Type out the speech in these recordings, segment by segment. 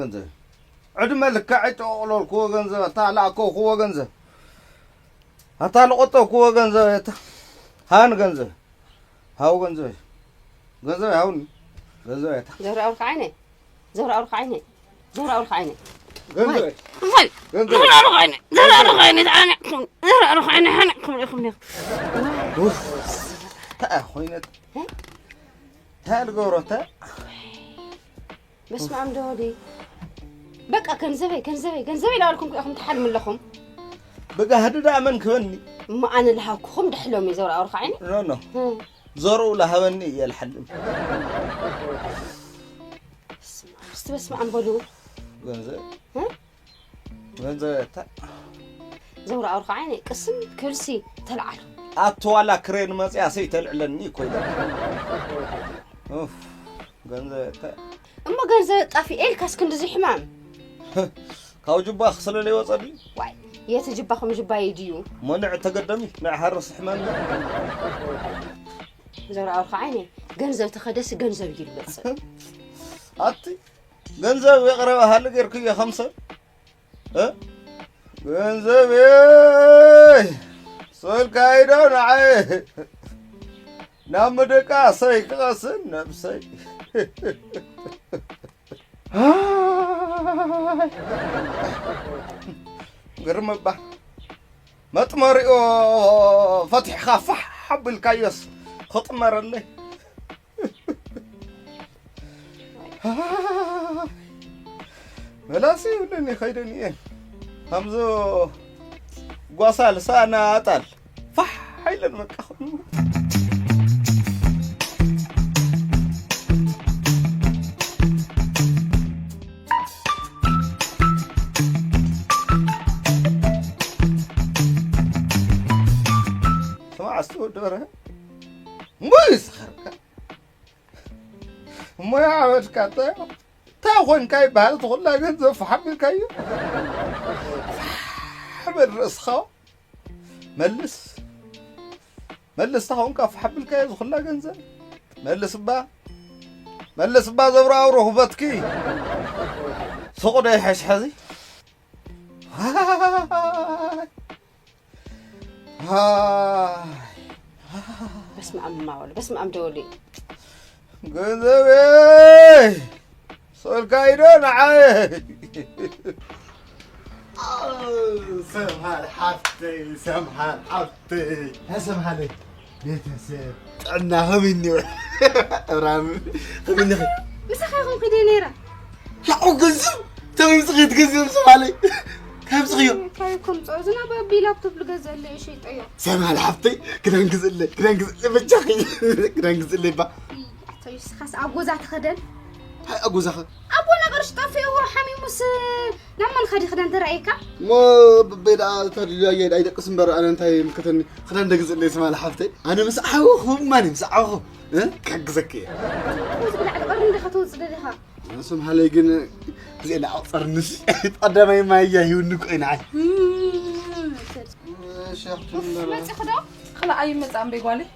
ገንዘብ ዕድመ ልክዐይ ጠቕለልክዎ ገንዘብ፣ ኣታ ልኣከብክዎ ገንዘብ፣ ኣታ ልቆጠብክዎ ገንዘብ፣ ኣታ ሃን ገንዘብ፣ ሃው ገንዘብ፣ ገንዘብ ሃውኒ፣ ገንዘብ ኣታ ዘውራ ኣውርካ ዓይነ ዘውራ ኣውርካ ዓይነ ዘውራ ኣውርካ ዓይነ ገንዘብ ወይ ወይ ገንዘብ ዘውራ ኣውርካ ዓይነ ዘውራ ኣውርካ ዓይነ ተዓነቅኩም ዘውራ ኣውርካ ዓይነ ሓነቅኩም ኢኹም ዲኹም ኡፍ፣ እንታይ ኮይነት እንታይ ልገብሮ እንታይ በስመ ኣብ ዶ ወዲ በቃ ገንዘበይ ገንዘበይ ገንዘበይ ላበልኩም እኮ ኢኹም ትሓልሙ ኣለኹም። ብጋህዲ ደኣ መን ክበኒ? እሞ ኣነ ልሃብኩኹም ድሕሎም እዩ ዘውራ ኣውርካ ዓይኒ። ኖ ኖ እም። ዘርኡ ልሃበኒ እየ ልሓልም። በስመ ኣብ፣ እስቲ በስመ ኣብ በሉ። ገንዘብ እም? ገንዘብ እታ ዘውራ ኣውርካ ዓይኒ ቅስም ክብልሲ ተልዓሉ። ኣቲ ዋላ ክሬን መፅያ ሰይተልዕለኒ እኮ ኢለ። ኡፍ፣ ገንዘብ እታ እሞ ገንዘብ ጠፊኤ ኢልካስ ክንድዚ ሕማም? ካብ ጅባ ክስለለ ይወፀ ድዩ? ዋይ የቲ ጅባ ከም ጅባይ ድዩ? እሞ ንዕ ተገደሚ ንዕ ሃርስ ሕማም እዩ። ዘውራ ኣውርካ ዓይኒ ገንዘብ ተኸደሲ ገንዘብ እዩ ልመፅእ። ኣቲ ገንዘብ የቕረበ ሃሊ ጌርክዮ ከም ሰብ እ? ገንዘበይ ስልካይ ዶ ንዓይ ናብ ምድቃሰይ ክቐስን ነብሰይ ግርም እባ መጥመሪኦ ፈቲሕኻ ፋሕ ኣቢልካዮስ ክጥመረለይ መላሲ ይብለኒ ከይደን እየን ከምዚ ጓሳ ልሳና ኣጣል ፋሕ ኢለን በቃ ስማዕ እስቲ ወዲ በርሀ እሞ ይስኸርካ እሞ ይዓበድካ እንታይ እንታይ ኮንካ ይበሃል እቲ ኩላ ገንዘብ ፈሓም ኢልካዮ ፈሕ በል ርእስኻ መልስ መልስ ተኾንካ ፈሓም ኢልካዮ ዝኩላ ገንዘብ መልስ እባ መልስ እባ ዘብረኣው ርኹበትኪ ሱቕ ዶ ይሕሽ ሕዚ በስመ ኣብ ማወል በስመ ኣብ ደወል ገንዘበይ ሰልካይዶ ንዓይ ሰምሃል ሓፍተይ ሰምሃል ሓፍተይ ሰምሃለይ ቤተሰብ ጥዕና ከመይ እኒኦ? እብራም ከመይ እኒኺ? ምሳኻ ይኹን ኪደ ነይረ። ያው ገንዘብ ተመይ ምፅኺ ትገንዘብ ሰምሃለይ? ካብ ምፅኽዮ? ካብ ከምፅኦ ዝናብ ኣቢ ላፕቶፕ ልገዘለ እየ ሸይጠዮ። ሰምሃል ሓፍተይ ክዳን ግዝእለ ክዳን ግዝእለ በጃኺ ክዳን ግዝእለ ይባ። ኣቶ ይስኻስ ኣብ ጎዛ ተኸደን። ታይ ኣብ ጎዛኸ? ኣቦ ነገርሽ ጠፊእዎ ሓሚሙስ ናብ መን ኸዲ ክዳን ተራእየካ? እሞ በይ ደኣ ተድልዮ ኣየ ኣይደቅስ እምበር ኣነ እንታይ ምከተኒ ክዳን ደግዝእለይ ስማል ሓፍተይ ኣነ ምስ ዓወኹ ማን ምስ ዓወኹ እ? ክሕግዘኪ እየ። ትኹዝ ብላዕሊ ቀርኒ ዲኻ ተውፅእ ደሊኻ? ስም ሃለይ ግን ግዜ እንዳኣቁፀርንስ ቀዳማይ ማያ ይውኒ ኮይና ዓይ። እም፣ እሺ፣ ኣኽቱም ኡፍ፣ በላ። መፂኹ ዶ? ኸላ ኣይመፃእን በይ ጓለይ።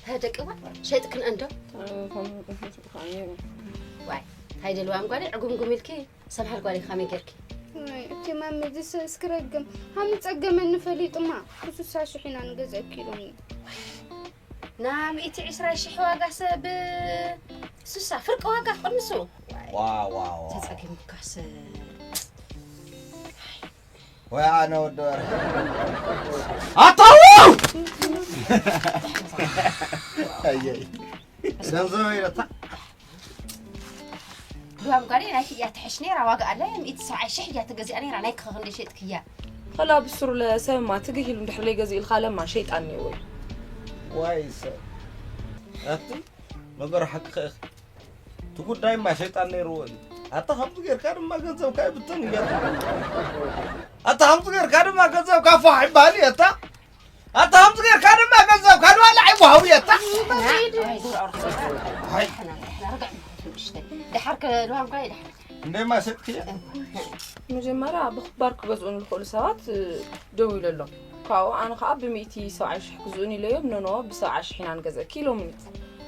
ሀ፣ ደቂዋ ሸይጥክን እንዶ? ዋይ፣ ሃይደልዋም ጓለይ ዕጉምጉም ኢልኪ፣ ሰምሃል ጓለይ ካመይ ጌርኪ? ዋይ፣ እቲ ማሚ ዝስ እስክረግም ሃም ጸገመኒ ፈሊጡማ። ክሱሳ ሽሕ ኢና ንገዝአኪ ኢሉኒ። ና ሚእቲ ዕስራ ሽሕ ዋጋ ሰብ ሱሳ ፍርቂ ዋጋ ቅንሱ። ዋው፣ ዋው፣ ዋው። ተጸጊምካስ። ወይ ኣነ ወዲ በርሀ። ኣታው! ኣየይ። ገንዘብ ኢለታ። ድዋም ጓለይ ናይቲ እያ ትሕሽ ነይራ፣ ዋጋ ኣላ እያ፣ ሚእቲ ሰብዓይ ሽሕ እያ ተገዚኣ ነይራ፣ ናይ ክኸ ክንደይ ሸጥክያ? ኸላ ብስሩ ለሰብማ ትግህ ኢሉ እንድሕር ለይገዝእ ኢልካ ለማ ሸይጣን እኒአዎ እዩ። ዋይ ሰብ። ኣቲ ነገሩ ሓቂ ኸ ኢኺ። እቲ ጉዳይማ ሸይጣን ነይርዎ እዩ። ኣታ ከምዚ ጌርካ ድማ ገንዘብካ ይብተን እዩ ኣታ። ኣታ ከምዚ ጌርካ ድማ ገንዘብካ ፋሕ ይበሃል እዩ ኣታ። ኣታ ከምዚ ጌርካ ድማ ገንዘብካ ንባልዕ ይወሃቡ እዩ ኣታ። ኣይ፣ ኣይ፣ ዞር ኣውርድ። ኣይ። ደሓር ከ ድዋም ጓለይ ደሓር። እንደማ ሸጥክዮ? መጀመርያ ብኽባር ክገዝኡኒ ዝኽእሉ ሰባት፣ እ፣ ደዊለሎም። ካብኡ ኣነ ኸዓ ብሚእቲ ሰብዓይ ሽሕ ግዝኡኒ ኢለዮም፣ ኖኖ፣ ብሰብዓ ሽሕ ኢና ንገዝአኪ ኢሎምኒ።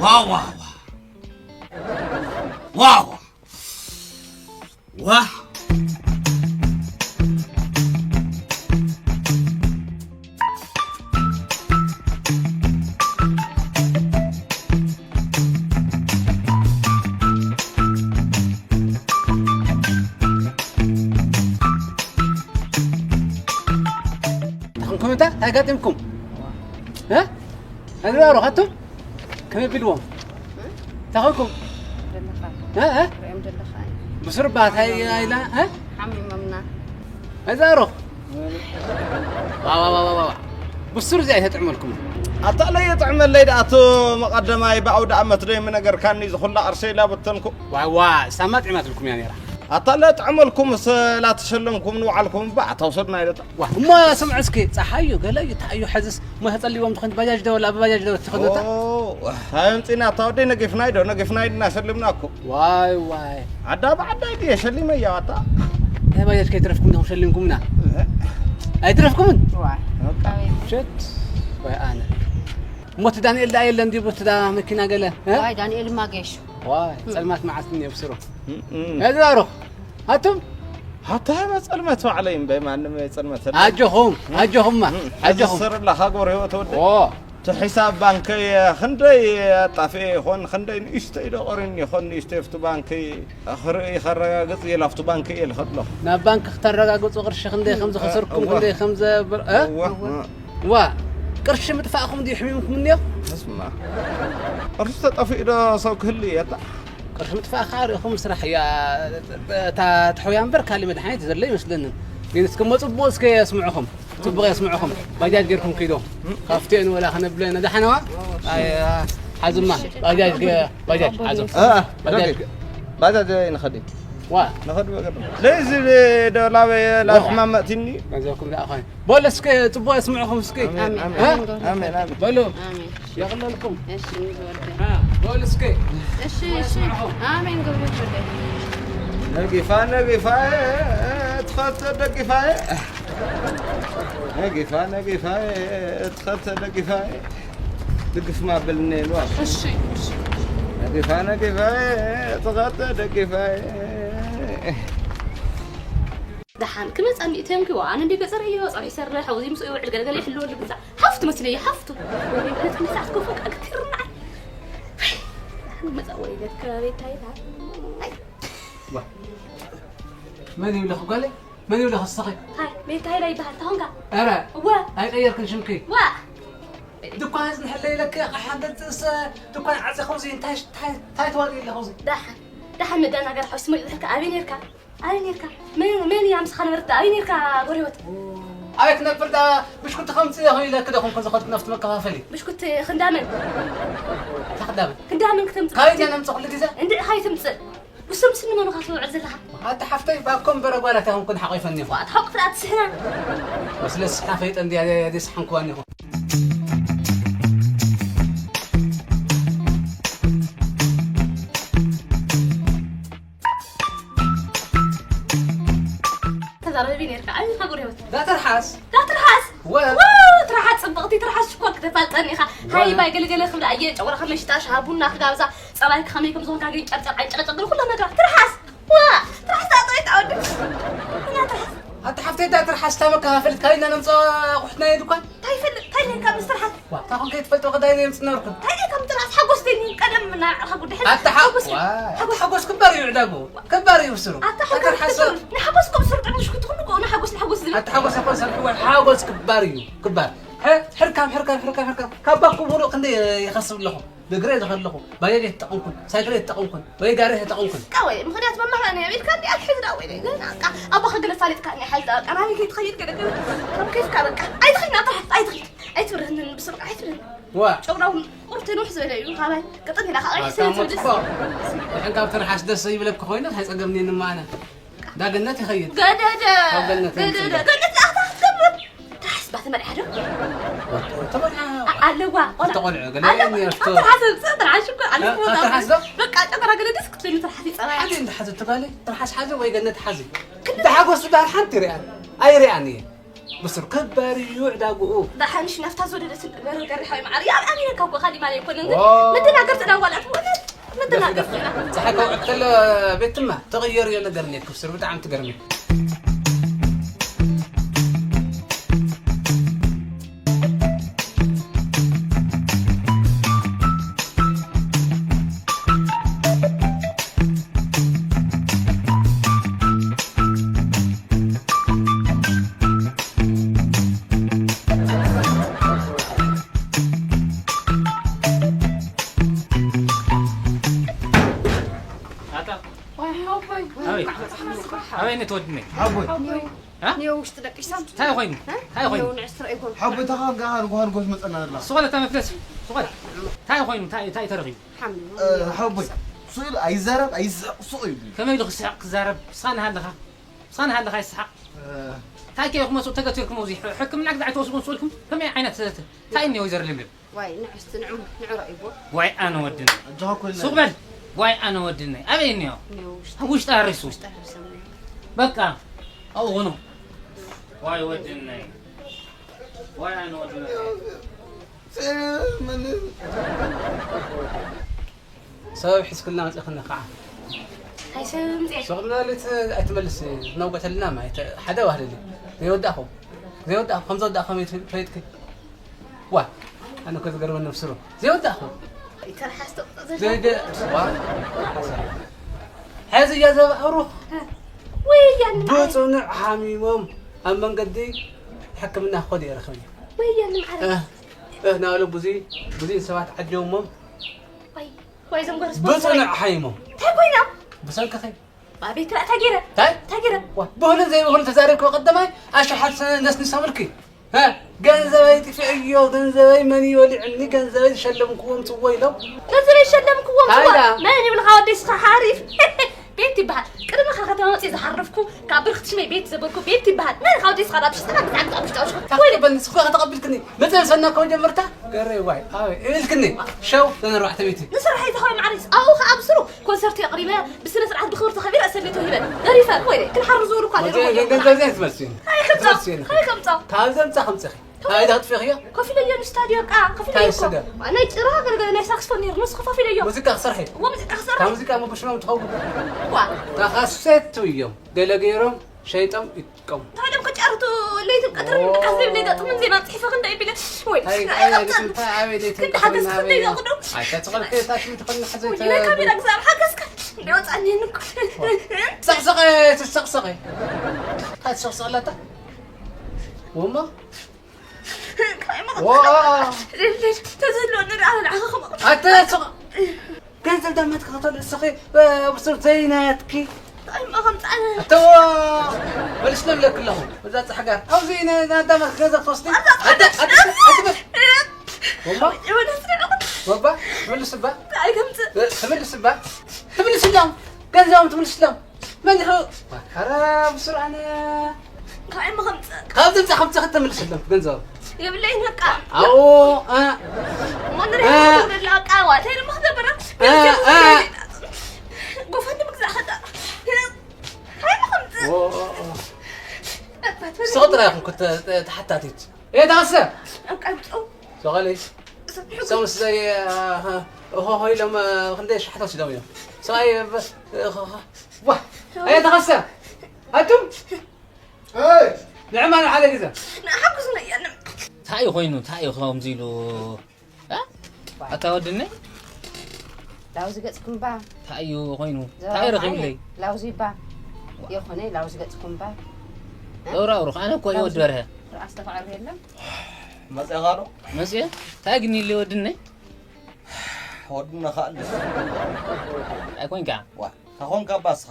ዋ፣ ዋ፣ ዋ። ዋ፣ ዋ። ዋ። እንታይ ኾንኩም እታ? እንታይ ኣጋጢምኩም? እ? ኣዝራሮ፣ ኣቱም? ከመይ ቢልዎም? እንታይ ኾንኩም? ደለኻ። እ? እ? ሪኦም ደለኻ። ብሱር ባ፣ እንታይ ኢላ? እ? ሓሚሞምና። ኣዝራሮ። ዋ፣ ዋ፣ ዋ፣ ዋ፣ ዋ። ብሱር እዚኣ ኣይተጥዕመልኩም። ኣታ ለየጥዕመለይ ደኣ፣ ኣቶ መቐደማይ፣ ብኣውደ ኣመት ደይ ምነገርካኒ፣ ዝኹላ ቅርሸይ ኢላ በተንኩ። ዋ፣ ዋ፣ ሳማ ጥዕማትልኩም እያ ነይራ። ኣታ ለጥዕመልኩም፣ ላተሸለምኩም ንውዓልኩም፣ ባዕ፣ ተውሰድና ኢለታ። ዋ፣ እሞ ስምዑ እስኪ፣ ጸሓይ እዩ፣ ገለ እዩ፣ እንታይ እዩ፣ ሕዝስ፣ እሞ ተጸሊዎም ትኾን፣ ባጃጅ ዶ፣ ወላ ብባጃጅ ዶ ትኸዱ እታ? ኦ፣ ኣየምጺና፣ እታ ወደይ ነጊፍናይ ዶ፣ ነጊፍናይ ድና ሸሊምና እኮ። ዋይ፣ ዋይ። ዓዳ ብዓዳይ ድየ ሸሊመያ፣ ኣታ። ናይ ባጃጅ ከይትረፍኩም ዲኹም ሸሊምኩምና? ኣይትረፍኩምን? ዋይ። በቃ። ኣበይ? ሸት፣ ወይ ኣነ። እሞ እቲ ዳንኤል ደኣ የለን ድዩ፣ እቲ ዳ መኪና ገለ፣ እ? ዋይ፣ ዳንኤል ማ ገይሹ። ዋይ፣ ጸልማት መዓልቲ እኒኦ ብስሩ። እም፣ እም። እዚ ባሮኽ፣ ኣቱም? ኣታ መጸልመት ባዕለይ እምበይ፣ ማንም የጸልመተለይ። ኣጆኹም፣ ኣጆኹም፣ እም፣ ኣጆኹም። ሕዚ ስርላ ካጎር ህይወት ወደ። ኦ። እቲ ሒሳብ ባንከይ ክንደይ ኣጣፍኤ ይኾን? ክንደይ ንእሽተይ ዶ ቀሪኒ ይኾን? ንእሽተይ ኣብቲ ባንከይ ክርኢ ከረጋግጽ እየ፣ ኣብቲ ባንከይ እየ ልኸድ ኣለኹ። ናብ ባንክ ክተረጋግጹ ቅርሺ ክንደይ ከም ዝኸሰርኩም፣ እዋ። ክንደይ ከም ዘብር-፣ እ? እዋ። ዋ፣ ቅርሺ ምጥፋእኩም ድዩ ሕሚምኩም እኒኦ? እስማ፣ ቅርሺ ተጠፊኡ ዶ ሰብ ክህሉ እዩ ኣታ? ቅርሺ ምጥፋእ ከዓ ርኢኹም ስራሕ እያ። እታ ትሕውያ እምበር ካሊእ መድሓኒት ዘሎ ይመስለንን። ግን እስከ መ ጽቡቕ እስከ የስምዕኹም። ጽቡቕ የስምዕኹም። ባጃጅ ጌርኩም ኪዶ። ካብቲ ንወላ ከነብለ ነዳሕነዋ። ኣይ፣ ሓዝማ። ባጃጅ ገ-፣ ባጃጅ ሓዞም። እ፣ ባጃጅ። ባጃጅ ንኸዲ። ዋ። ንኸዲ በገር። ለዚ ዶ ላበ ላብ ዋ። ሕማም መእቲኒ። ገንዘብኩም ደኣ ኾይኑ። በሉ እስከ ጽቡቕ የስምዕኹም እስኪ። ኣሜን፣ ኣሜን፣ እ? ኣሜን፣ ኣሜን። በሉ። ኣሜን። የቕለልኩም። እሺ፣ ንዝወርደ። እ፣ በሉ እስከ። እሺ፣ እሺ። ኣሜን፣ ገብረ ይወርደ። ነጊፋ፣ ነጊፋ፣ ትኸተ፣ ነጊፋ። ነጊፋ፣ ነጊፋ፣ ትኸተ፣ ነጊፋ። ድግፍ ማበልኒ ኢልዋ። እሺ፣ እሺ። ነጊፋ፣ ነጊፋ፣ ትኸተ፣ ነጊፋ። ደሓን ክመጻኒ እተዮም ክዋ፣ ኣነ እንደ ገጸር እዮ፣ ጸብሒ ይሰርሕ፣ ኣብዚ ምስኡ ይውዕል፣ ገለገለ ይሕልወሉ ግዛ። ሃፍቱ መስለየ፣ ሃፍቱ። ወይኔ፣ ክመጻ ክትከፎ፣ ቃል ክትርናዕ። ደሓን መጻ ወይ ለካ ቤታይ ደሓን። ኣይ። ዋ። መን ይብለኺ ጓለይ? መን ይብለኺ እስኺ? ሃይ፣ ሜታ ሃይለ ይበሃል። ታኾንካ? ኧረ፣ እወ። ኣይቀየርክን ሽምኪ? ዋ! ድኳን እዚ ንሕለ ኢለኪ፣ ኣቕሓ ገዝእስ ድኳን ዓፂኺ፣ እዚ እንታይ፣ እንታይ፣ እንታይ ትዋጥይ ኣለኺ እዚ? ደሓን፣ ደሓን መደናገር ሓውሲ፣ ሞይ ብሕልካ ኣበይ ነርካ? ኣበይ ነርካ? መን፣ መን እያ ምሳኻ ነበረት? ኣበይ ነርካ ጎረቤት? ኣበይ ክነብር ዳ ብሽኩቲ ከምፅእ ኢኹ ኢለኪ ዶ ኮንኩ ዝኸድኩ ናብቲ መከፋፈሊ? ብሽኩቲ ክንዳመን? እንታይ ክንዳመን? ክንዳመን ክተምፅእ? ካበይ እያ ነምፅእ ኩሉ ግዜ? እንድዒ ካበይ ተምፅእ? ብስም ስኒ መኑ ኢኻ ትውዕል ዘለኻ? ኣቲ ሓፍተይ፣ ባኮም በረ ጓላት ኣይኮንኩን ሓቒፈኒ ኢኹ። ዋእ፣ ትሓቁፍ ደኣ ትስሕና። ወስለ ስሕና ፈይጠ እንድያ ደስሓንኩዋ እኒኹ። ተዛረቢ ነርካ፣ ዓይኒ ካብ ርሆት። ዳተርሓስ? ዳተርሓስ? ወ- ዋው፣ ትርሓስ ጽብቕቲ፣ ትርሓስ ሽኮር ክተፋልጠኒ ኢኻ። ወ- ሃይባይ ገለገለ ክብላ እየ፣ ጨጉራ ከመይ ሽጣ፣ ሻሂ ቡና ክጋብዛ፣ ጸባይ ከመይ ከም ዝኾንካ ግን ጨርጨር፣ ዓይጨቀጨቅ፣ ኩሉ ነገር። ትርሓስ! ዋ! ትርሓስ ኣጥሪት ኣወዲ። እና ትርሓስ። ኣቲ ሓፍተይ፣ ዳ ትርሓስ፣ ታመካ ፈልጥ፣ ካበይ ኢና ነምፅኦ ኣቑሑትና፣ የድኳን? እንታይ ይፈልጥ? እንታይ ነካ ምስ ትርሓስ? ዋ፣ ታኹም ከይትፈልጡ ከዳይ ነምፅ ነበርኩም። እንታይ ነካ ምስ ትርሓስ? ሓጎስ ደይኒ፣ ቀደም እና ዓርኻ ጉዳይ ሕዚ ኣቲ ሓ-፣ ሓጎስ እዩ። ዋ፣ ሓጎስ። ሓጎስ ክባር እዩ ዕዳጉ። ክባር እዩ ብስሩ። ኣታ ኣታ ሓጎስ ሓሰብ። ክባር። ንሓጎስ እኮ ብስሩ ጥዕና ሽኩት ኩሉ እኮ ንሓጎስ፣ ንሓጎስ ዝብል። ኣታ ሓጎስ እኮ ሰብ ክባር፣ ሓጎስ ክባር እዩ። ክባር። ሕር-፣ ሕርካም፣ ሕርካም፣ ሕርካም፣ ሕርካም። ካብ ባኩም ሙሉእ ክንደይ ይኸስብ ኣለኹ? ብእግረ ዝኸድ ኣለኹ። ባጃጅ ኣይተጠቐምኩን፣ ሳይክል ኣይተጠቐምኩን፣ ወይ ጋሪ ኣይተጠቐምኩን። ቀወይ፣ ምኽንያት መማህራን እየ ኢልካ እንዲ ኣልሒዝ ዳ ወይለይ። ገና በቃ ኣቦኻ ገለ ፋሊጥካ እኒ ሓይል ዳ በቃ ናበይ ከይትኸይድ ገለ ገለ። ከም ኬፍካ በቃ። ኣይትኸይድ ናብታ ሓፍ፣ ኣይትኸይድ። ኣይትብርህንን ብስሩ፣ ኣይትብርህን። ዋ። ጨጉራውን ቁርተይ ንውሕ ዝበለ እዩ፣ ካባይ ቅጥን ኢላ፣ ካብ ቀይሕ ኣታ ስለ እሞ ትብልስ። ጽቡቕ። ድሕን ካብ ትርሓስ ደስ ዘይብለኪ ኮይኑ፣ ኣይጸገምኒ ንማነ። ዳ ገነት ይኸይድ። ገደደ። ካብ ገነት ገደደ። ይምጽእ። ገነት ኣታ ትብሎ። ትርሓስ ባ ተመርዓ ዶ? ተመርዓ። ኣ-፣ ኣለዋ፣ ቆልዓ። ተቆልዑ፣ ገለ ኣለዋ። የፍቶ። ትርሓስ፣ ትርሓስ እኮ፣ ኣነ እ፣ እኮ ትርሓስ ዶ? በቃ፣ ጨጉራ ገለ ደስ ክትብለኒ ትርሓስ ይጸባያ። ሓደ እንደ ሓዘ ትባለ፣ ትርሓስ ሓዘ ወይ ገነት ሓዘ። እንደ ሓጎስ ዝበሃል ሓንቲ ሪኣን። ኣይሪኣን እየ። ብስሩ ክባር እዩ ዕዳግኡ። ደሓንሽ ናፍታ ዝወደደት በርገር ሓይ መዓር። ያብ ኣሚነካ እኮ ካሊ ማለ ኣይኮነን፣ ግን ኦ። መደናገርቲ ዳዋላት እውነት መደናገርቲ ኢና። ፀሓይ ከውዕድ ከሎ ቤትማ ተቐየሩ እዮ ነገር እኔ ክብስር ብጣዕሚ ትገርሚ። ኣታ። ዋይ፣ ሓወቦይ። ኣበይ? ኣበይ ነቲ ወድነይ? ሓወቦይ። ሓወቦይ። እ? ኒዮ ውሽጢ ደቂሳ። እንታይ ኮይኑ? እ? እንታይ ኮይኑ? ኒዮ ንዕስ ትረአ ይኮን? ሓወቦይ፣ ተኻን ጋር ሃርጎ ሃርጎ ትመጸና ኣላ። ስቆለ ተመፍለሲ። ስቆለ። እንታይ ኮይኑ? እንታይ፣ እንታይ ተረኺቡ? ሓሚሙ። እ፣ ሓወቦይ። ስኢሉ ኣይዛረብ፣ ኣይስሕቕ፣ ስቕ እዩ። ከመይ ኢሉ ክስሕቕ ክዛረብ? ንስኻ ንሃ ኣለኻ። ንስኻ ንሃ ኣለኻ ይስሓቕ። እ። እንታይ ከ ኢኹም መስኡ ተገቲርኩም ኣብዚ? ሕ-፣ ሕክምና ግዛዕ ተወስድኩም ስኡልኩም? ከመይ ዓይነት፣ እንታይ እኒኦ ወይዘሮ ለምለም? ዋይ፣ ንዑ እስቲ ንዑ፣ ንዑ ረእይዎ። ዋይ ኣነ ወድን። ኣጆኻ ኮይና። ሱቕ በል። ዋይ ኣነ ወድነይ። ኣበይ እኒኦ? እኒኦ ውሽጢ። ኣብ ውሽጢ ኣሪሱ። ውሽጢ ኣሪሱ እኒኦ። በቃ። ኣብኡ ኹኑ። ዋይ ወድነይ። ዋይ ኣነ ወድነይ። ሰበብ ሒዝክልና መፂእክና ከዓ። እንታይ ሰበብ ምፅእ? ሱቕ ብለልት ኣይትመልስ፣ ነውገተልና ማይ፣ ተ-፣ ሓደ ባህልሊ። ዘይወዳእኹ። ዘይወዳእኹ፣ ከም ዘወዳእኹ ከመይ ትፈ-፣ ፈሊጥኪ? ዋ፣ ኣነ እኮ ዝገርመኒ ብስሩ። ዘይወዳእኹ። ይተርሓስ ተቕፅእ ዘሎ። ዘይደ-፣ ዋ፣ ሓሰብ። ሕዚ እያ ዘባእሩ። ወያነ። ብፅኑዕ ሓሚሞም ኣብ መንገዲ ሕክምና ክኸዱ እየ ረኸብዮ። ወያነ መዓረይ። እ፣ እ፣ ናበሉ ብዙይ፣ ብዙይ ሰባት ዓጀውሞም። ወይ፣ ወይ፣ እዞም ጎረስ ብፅኑዕ ሓይሞም። እንታይ ኮይና? ብሰንክኺ። ኣቤት፣ እንታይ ገይረ? እንታይ? እንታይ ገይረ? ዋ፣ ብሁሉን ዘይብሁሉን ተዛሪብኪ ቀዳማይ ኣሽሓት ነስኒሶምልኪ። እ፣ ገንዘበይ ጥፊእዮ፣ ገንዘበይ መን ይበሊዕኒ፣ ገንዘበይ ዝሸለምክዎም ጽዎ ኢሎም። ገንዘበይ ዝሸለምክዎም ጽዎ? ሃይዳ። መን ይብልኻ ወደይ ስኻ ሓሪፍ? ቤት ይበሃል። ቅድሚ ኸ ከተማ መፅእ ዝሓረፍኩ፣ ካብ ብርክቲ ሽመይ ቤት ዘበልኩ ቤት ይበሃል። መን ካብ ደስ ኻዳ ብሽጣ ግዛዕ ግዛዕ ብሽጣ ሽኮ። ታኽበል ንስኳ ከተቐብልክኒ። መፅእ ሰና ከው ጀመርታ? ገረ ዋይ፣ ኣበይ፣ እብልክኒ። ሸው፣ ዘን ኣርባዕተ ቤት። ንስራሕ ይተኸበ ማዕረስ። ኣብኡ ኸዓ ብስሩ ኮንሰርት የቕሪበ፣ ብስነ ስርዓት ብኽብሪ ተኸቢረ፣ እሰለ ተውሂበ። ገሪፈ፣ ወይኔ፣ ክንሓሩ ዝብሉ እኳ ወዘ-፣ ነይሩ። ገንዘብ ዘይትመልስኒ። ኣይ፣ ከምፃ፣ ትመልስኒ። ኣይ፣ ከምፃ። ካብ ዘምፃ ከምፅኺ። ኣይ፣ ዳትፈኽዮ? ኮፍ ኢለዮ ንስታድዮ፣ ቃ፣ ኮፍ ኢለዮ እኮ። ስታድዮ ስጋ። ናይ ጭራ ገለገለ ናይ ሳክስፎን ነይሩ፣ ንሱ ኮፍ ኢለዮ። ሙዚቃ ክሰርሕ እዩ። እዎ፣ ሙዚቃ ክሰርሕ። እታ ሙዚቃ መበሽሮም ትኸውን። ዋ። እታ ካሴት እዮም። ገለ ገይሮም ሸይጦም ይጥቀሙ። ታዲያ እኮ ጨርቱ ለይትን ቀትርን ኦ። ድቃስ ዘይብለይ ገጥሙን ዜማ ጽሒፈ ክንደይ ቢለ። ወይ፣ እንታይ፣ እንታይ፣ ኣይቐጽል። እንታይ፣ ኣበይ ደይ ክንዲ ሓገዝ ተንቀሳቐስና ክንደይ ኣበይ? ዘቕዶ። ኣይ፣ ተጽቐልከ፣ ታሽም ትኾን ሓዘይ ወይ፣ ተ-፣ ናይ ካሜራ ግዛብ ሓገዝካ። እንዳወጻኒ ንኩ። ሰቕሰቐ፣ ትሰቕሰቐ። እንታይ ትሰቕሰቕ ኣለታ? ወማ? ካይ መቐ-፣ ወኣ። ሌል፣ ሌል፣ ተዘሎ ንርኣ፣ ንዓኻ ከመቐ-፣ ኣተ፣ ሰቕ-፣ ገንዘብ ዳመት ክኸተሉ እስኺ፣ እ፣ ብሱር ዘይናትኪ። ካይ መቐምጻነ። ኣተዋ፣ መልስሎም ለክለኹ። እዛ ጻሕጋር። ኣብዚ ነ-፣ ናዳመት ገንዘብ ትወስዲ? ኣታ፣ ኣታ፣ ኣታ፣ ኣታ፣ ኣታ፣ ወማ? የሆነ ስለ ነው። ወባ? ትምልስባ? ካይ ከምጽእ። እ፣ ትምልስባ? ትምልስሎም። ገንዘቦም ትምልስሎም። መን ይኸው? ኧረ ብስርዓነ። ካይ መኸምጽእ። ካብ ትምጻእ ከምጽእ ክትምልስሎም ገንዘቦም። የብለይን በቃ። ኣዎ፣ እ። እሞ ንሪኣ እ። ክትብለላ በቃ፣ ዋልተይ ድማ ክገብራ። እ፣ እ። ጎፈንድሚ ክዛኸዳ። ካይ መኸምጽእ። ኦ፣ ኦ፣ ኦ። እባት በል። ስቕ ጥራይ ኢኹም ክተ-፣ ተ-፣ ተሓታቲት። እየ ተኸስተ። ኣብ ቀምጦ። ሶኸለይ። ሰብ ሕጉስ። ሰው ስለ፣ እ፣ ሆ፣ ሆ ኢሎም፣ እ፣ ክንደይ ሸሓት ወሲዶም እዮም። ሰብኣይ፣ እ፣ እ፣ ኸ-፣ ኸ-፣ ዋ። እየ ተኸስተ። ኣቱም። እይ። ንዕማ ንሓደ ግዜ። ንሓጉስ ነው እያልን። እንታይ ኮይኑ፣ እንታይ እዩ ከምዚ ኢሉ? እ? ኣታ ወድነይ? ላውዚ ገጽኩም ባ። እንታይ እዩ ኮይኑ? እንታይ ረኺብለይ? ላውዚ ባ። የኾነ ላውዚ ገጽኩም ባ። እ? ዘውራ ኣውሩኽ፣ ኣነ እኮ እዩ ላውዚ ወዲ በርሀ። ርኣስ ተፋዕሩ የለን? መጽእኻ ዶ? መጽእ? እንታይ ግን ኢለ ወድነይ? ወድነ ኸኣ ኣለ። ኣይኮንካ? ዋ፣ ታኾንካ ባስኻ?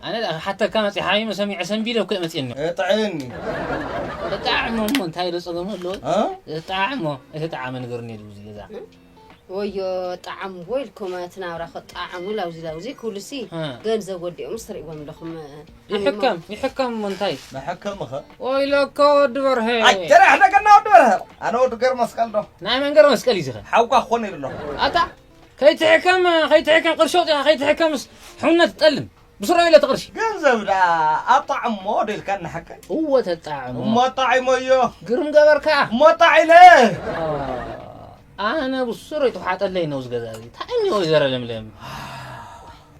ኣነ ደኣ ክሓተካ መጺእ ሓሚመ ሰሚዐ ሰንቢደ እኮ እየ መጺእኒ። እ፣ ጥዕየኒ። ተጣዕሞ እሞ እንታይ ኢሉ ጸገም ኣለዎ? እ? ተጣዕሞ፣ ኣይተጣዕመ ነገር እኒኦ ድዩ እዚ ገዛ? ወዮ ጣዕምዎ ኢልኩም እቲ ናብራ ክጣዕሙ ላውዚ ላውዚ ክብሉሲ እ። ገንዘብ ወዲኦምስ ትርእይዎም ኣለኹም፣ እ፣ ይሕከም፣ ይሕከም እሞ እንታይ? መሐከምኸ? ወይለከ ወዲ በርሀ። ኣይ፣ ተረሕደገና ወዲ በርሀ። ኣነ ወዲ ገር መስቀል ዶ? ናይ መን ገር መስቀል እዩ ዝኸ? ሓውካ ክኾን ኢሉ ኣለኹ። ኣታ፣ ከይትሕከም፣ ከይትሕከም ቅርሺ ኣውጺኻ ከይትሕከምስ ሕውነት ትጠልም። ብስሩ ኢለ እቲ ቅርሺ። ገንዘብ ደኣ ኣጣዕሞ ዶ ኢልካ እናሓቀ? እወ ተጣዕሞ። እሞ ኣጣዒሞዮ። ግርም ገበርካ። እሞ ኣጣዒለ። ኣነ ብስሩ ኣይተውሓጠለይ ነው ዝገዛ እዚ። እንታይ እኒኦ ዘረ ለምለም?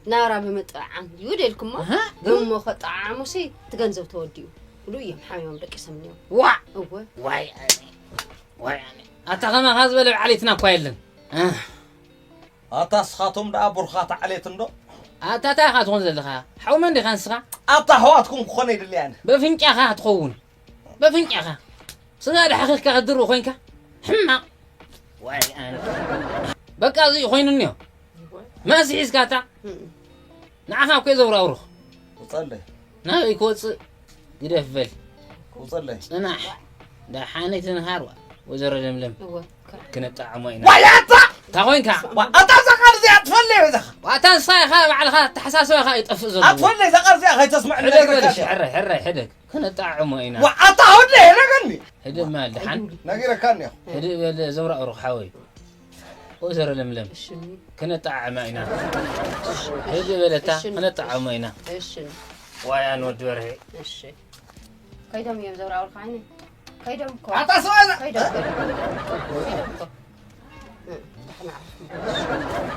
ናብራ ብምጥዓም እዩ ደልኩሞ። ኣሃ። እሞ ከጣዓሙሲ እቲ ገንዘብ ተወዲኡ። ብሉ እዮም ሓሚሞም ደቂሶም እኒኦም። ዋዕ! እወ። ዋይ ኣነ። ዋይ ኣነ። ኣታ ከማኻ ዝበለ በዓል ቤትና እኳ የለን። ኣህ። ኣታ እስኻቶም ደኣ ቡርኻት ዓሌት እንዶ? ኣታ እንታይ ኢኻ ትኾን ዘለኻ? ሓው መን ዲኻ ንስኻ? ኣታ ኣሕዋትኩም ክኾነ ይድሊ ኣነ። በፍንጫኻ ትኸውን። በፍንጫኻ። ስጋ ዳሕኺኽካ ክትድርቢ ኮይንካ? ሕማቕ። ዋይ ኣነ። በቃ እዚ ኮይኑ እኒኦ። መሲ ሒዝካ ኣታ? እም። ንዓኻ እኮ እየ ዘውራውርኽ። ውጸለይ። ናበይ ክወጽእ? ግደፍ በል። ውጸለይ። ጽናሕ። ደሓነይ ትንሃር ዋ። ወይዘሮ ለምለም። እወ። ክነጣዕሞ ኢና። ዋይ ኣታ! እንታይ ኮይንካ? ዋ፣ ኣታ እዛ ቃል እዚኣ ትፈልዮ ኢኻ። ዋታ ንስኻ ኢኻ ባዕልኻ ኣተሓሳስባኻ ይጠፍእ ዘሎ። ኣትፈልዮ እዛ ቃል እዚኣ ከይተስምዐኒ ሕደግ በል ነግረካ እሺ፣ እየ። ሕራይ፣ ሕራይ፣ ሕደግ። ክነጣዕሞ ኢና። ዋ፣ ኣታ ወዲ ሕደገኒ። ህድእ ማል ደሓን። ነጊረካ እኒኦ። ህድእ በል ዘውራ ኡሩኽ ሓወይ። ወይዘሮ ለምለም። እሺ። ክነጣዕማ ኢና። እሺ። ህድእ በለታ፣ እሺ። ክነጣዕሞ ኢና። እሺ። ዋይ ኣነ ወዲ በርሄ። እሺ። ከይዶም እዮም ዘውራ ኡሩኽ ዓይኒ። ከይዶም እኮ። ኣታ ሰብኣይ! ከይዶም፣ ከይዶም። ከይዶም እኮ። እ፣ ደሕና።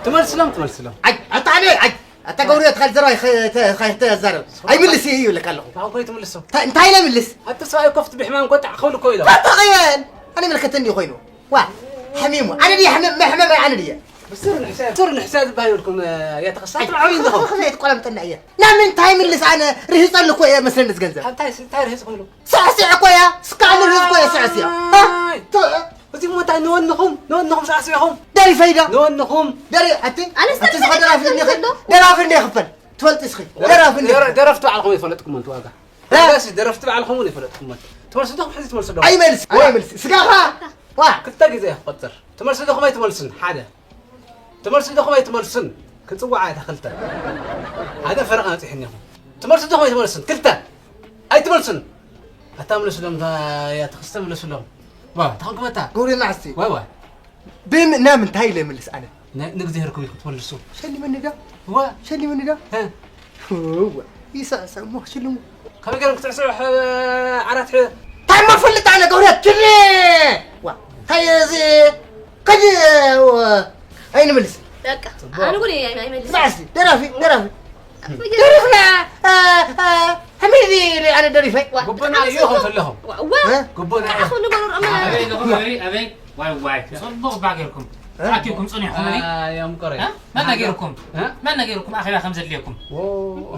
ትመልስሎም፣ ትመልስሎም። ኣይ፣ ኣታ ኣነ፣ ኣይ፣ ኣታ ገብርኤል፣ ትኻል ዘረባ ይኸ-፣ ተ-፣ ኸ-፣ ተዛረብ። ኣይምልስ እዩ ይብለካ ኣለኹ። ታው ኮይ ትምልሶ። ታ-፣ እንታይ ኢለ ምልስ? ኣታ ሰብኣይ ኮፍት ብሕማም ኮጣዕ ክብል እኮ ኢሎም። ኣታ ቀየን። ኣነ ይምልከተኒ ኮይኑ። ዋ፣ ሓሚሙ። ኣነ ድየ ሕመም፣ መሕመም ኣነ ድየ። ብስሩ ንሕሳብ፣ ብስሩ ንሕሳብ ዝበሃል ይብልኩም፣ እ፣ እያ ተኸሳት ዓብዪ እንዲኹም። ኸኸኸኸ ቆላምጠና እየ። ና ምንታይ ምልስ ኣነ ርሂጸሉ እኮ እየ መስለኒ እዚ ገንዘብ። እንታይ ስ-፣ እንታይ ርሂጽ ክብሉ? ስዕስዕ እኮ እያ። እስካዕ ንርሂጽ እኮ እየ ስዕስዕ። ኣይ። እ? ቶ-፣ እዚ እሞ እንታይ ንወንኹም፣ ንወንኹም ሳዕሲዕኹም? ደሪፈይ ዶ? ንወንኹም። ደሪ-፣ ኣቲ፣ ኣነስ ኣቲ ዝኸ ደራፊ ደሪፈይ እንዲኺ? ዶ? ደራፊ እንደ ይኽፈል። ትፈልጢ እስኺ። ደረ-፣ ደራፊ እንደ ደረ-፣ ይኽፈል። ደረፍቲ ባዕልኹም ይፈለጥኩም እንቱ ዋጋ። እ? ዋጋሲ ደረፍቲ ባዕልኹም እውን ይፈለጥኩም እንቱ። ትመልሱ ዶ፣ ሕዚ ትመልሱ ዶ? ኣይመልስ፣ ዋ። ኣይመልስ። ስጋኻ። ዋ። ክልተ ግዜ ይቆጽር። ትመልሱ ዶ፣ ከመይ ትመልሱን? ሓደ። ትመልሱ ዶ፣ ከመይ ትመልሱን? ክጽዋዕ እታ ክልተ። ሓደ ፈረቓ ኣጽሒኒ ኢኹም። ትመልሱ ዶ፣ ከመይ ትመልሱን? ክልተ። ኣይትመልሱን። ኣታ ምለሱሎም፣ እታ እያ ተኸስተ ምለሱሎም። ዋ፣ ተኸንኩመታ። ጉሪ ናስቲ። ዋይ፣ ዋይ። ብም-፣ ና ምንታይ ኢለ ምልስ ኣነ? ነ-፣ ንእግዚኣብሄርኩም ኢልኩም ትመልሱ። ሸሊመኒ ዶ? ዋ። ሸሊመኒ ዶ? እ። እዋ፣ ይስዕስዕ እሞ ክሽልሙ። ከመይ ገይሮም ክትስዕስዑ፣ ሕ-፣ ዓራት ሕ-፣ እንታይ እሞ ፈልጥ ኣነ ገብርኤል፣ ችሊ! ዋ፣ እንታይ እዚ? ከዚ፣ ዋ፣ ኣይንምልስ። በቃ፣ ጽቡቅ። ኣነ ጉድ እየ፣ ኣይመልስን። ስማዕ እስቲ፣ ደራፊ፣ ደራፊ። ኣፍየ። ደሪፍና፣ እ፣ እ፣ ሕሚድ ኢለ ኣነ ደሪፈ። ዋ፣ ጉቡና እዩ ኣነ ከም ዘለኹም። ዋ፣ ዋ። እ? ጉቡና እዩ። ኣኹም ንገሩ፣ ኣማ። ኣበይ ኣለኹም? ኣበይ፣ ኣበይ? ዋይ፣ ዋይ። ጽቡቅ እባ ጌርኩም። ተኣኪብኩም ጸኒሕኩም እኒ? ኣዮም ቆረ። እ? መን ነገርኩም? እ? መን ነገርኩም ኣኼባ ከም ዘድልየኩም? ዎ።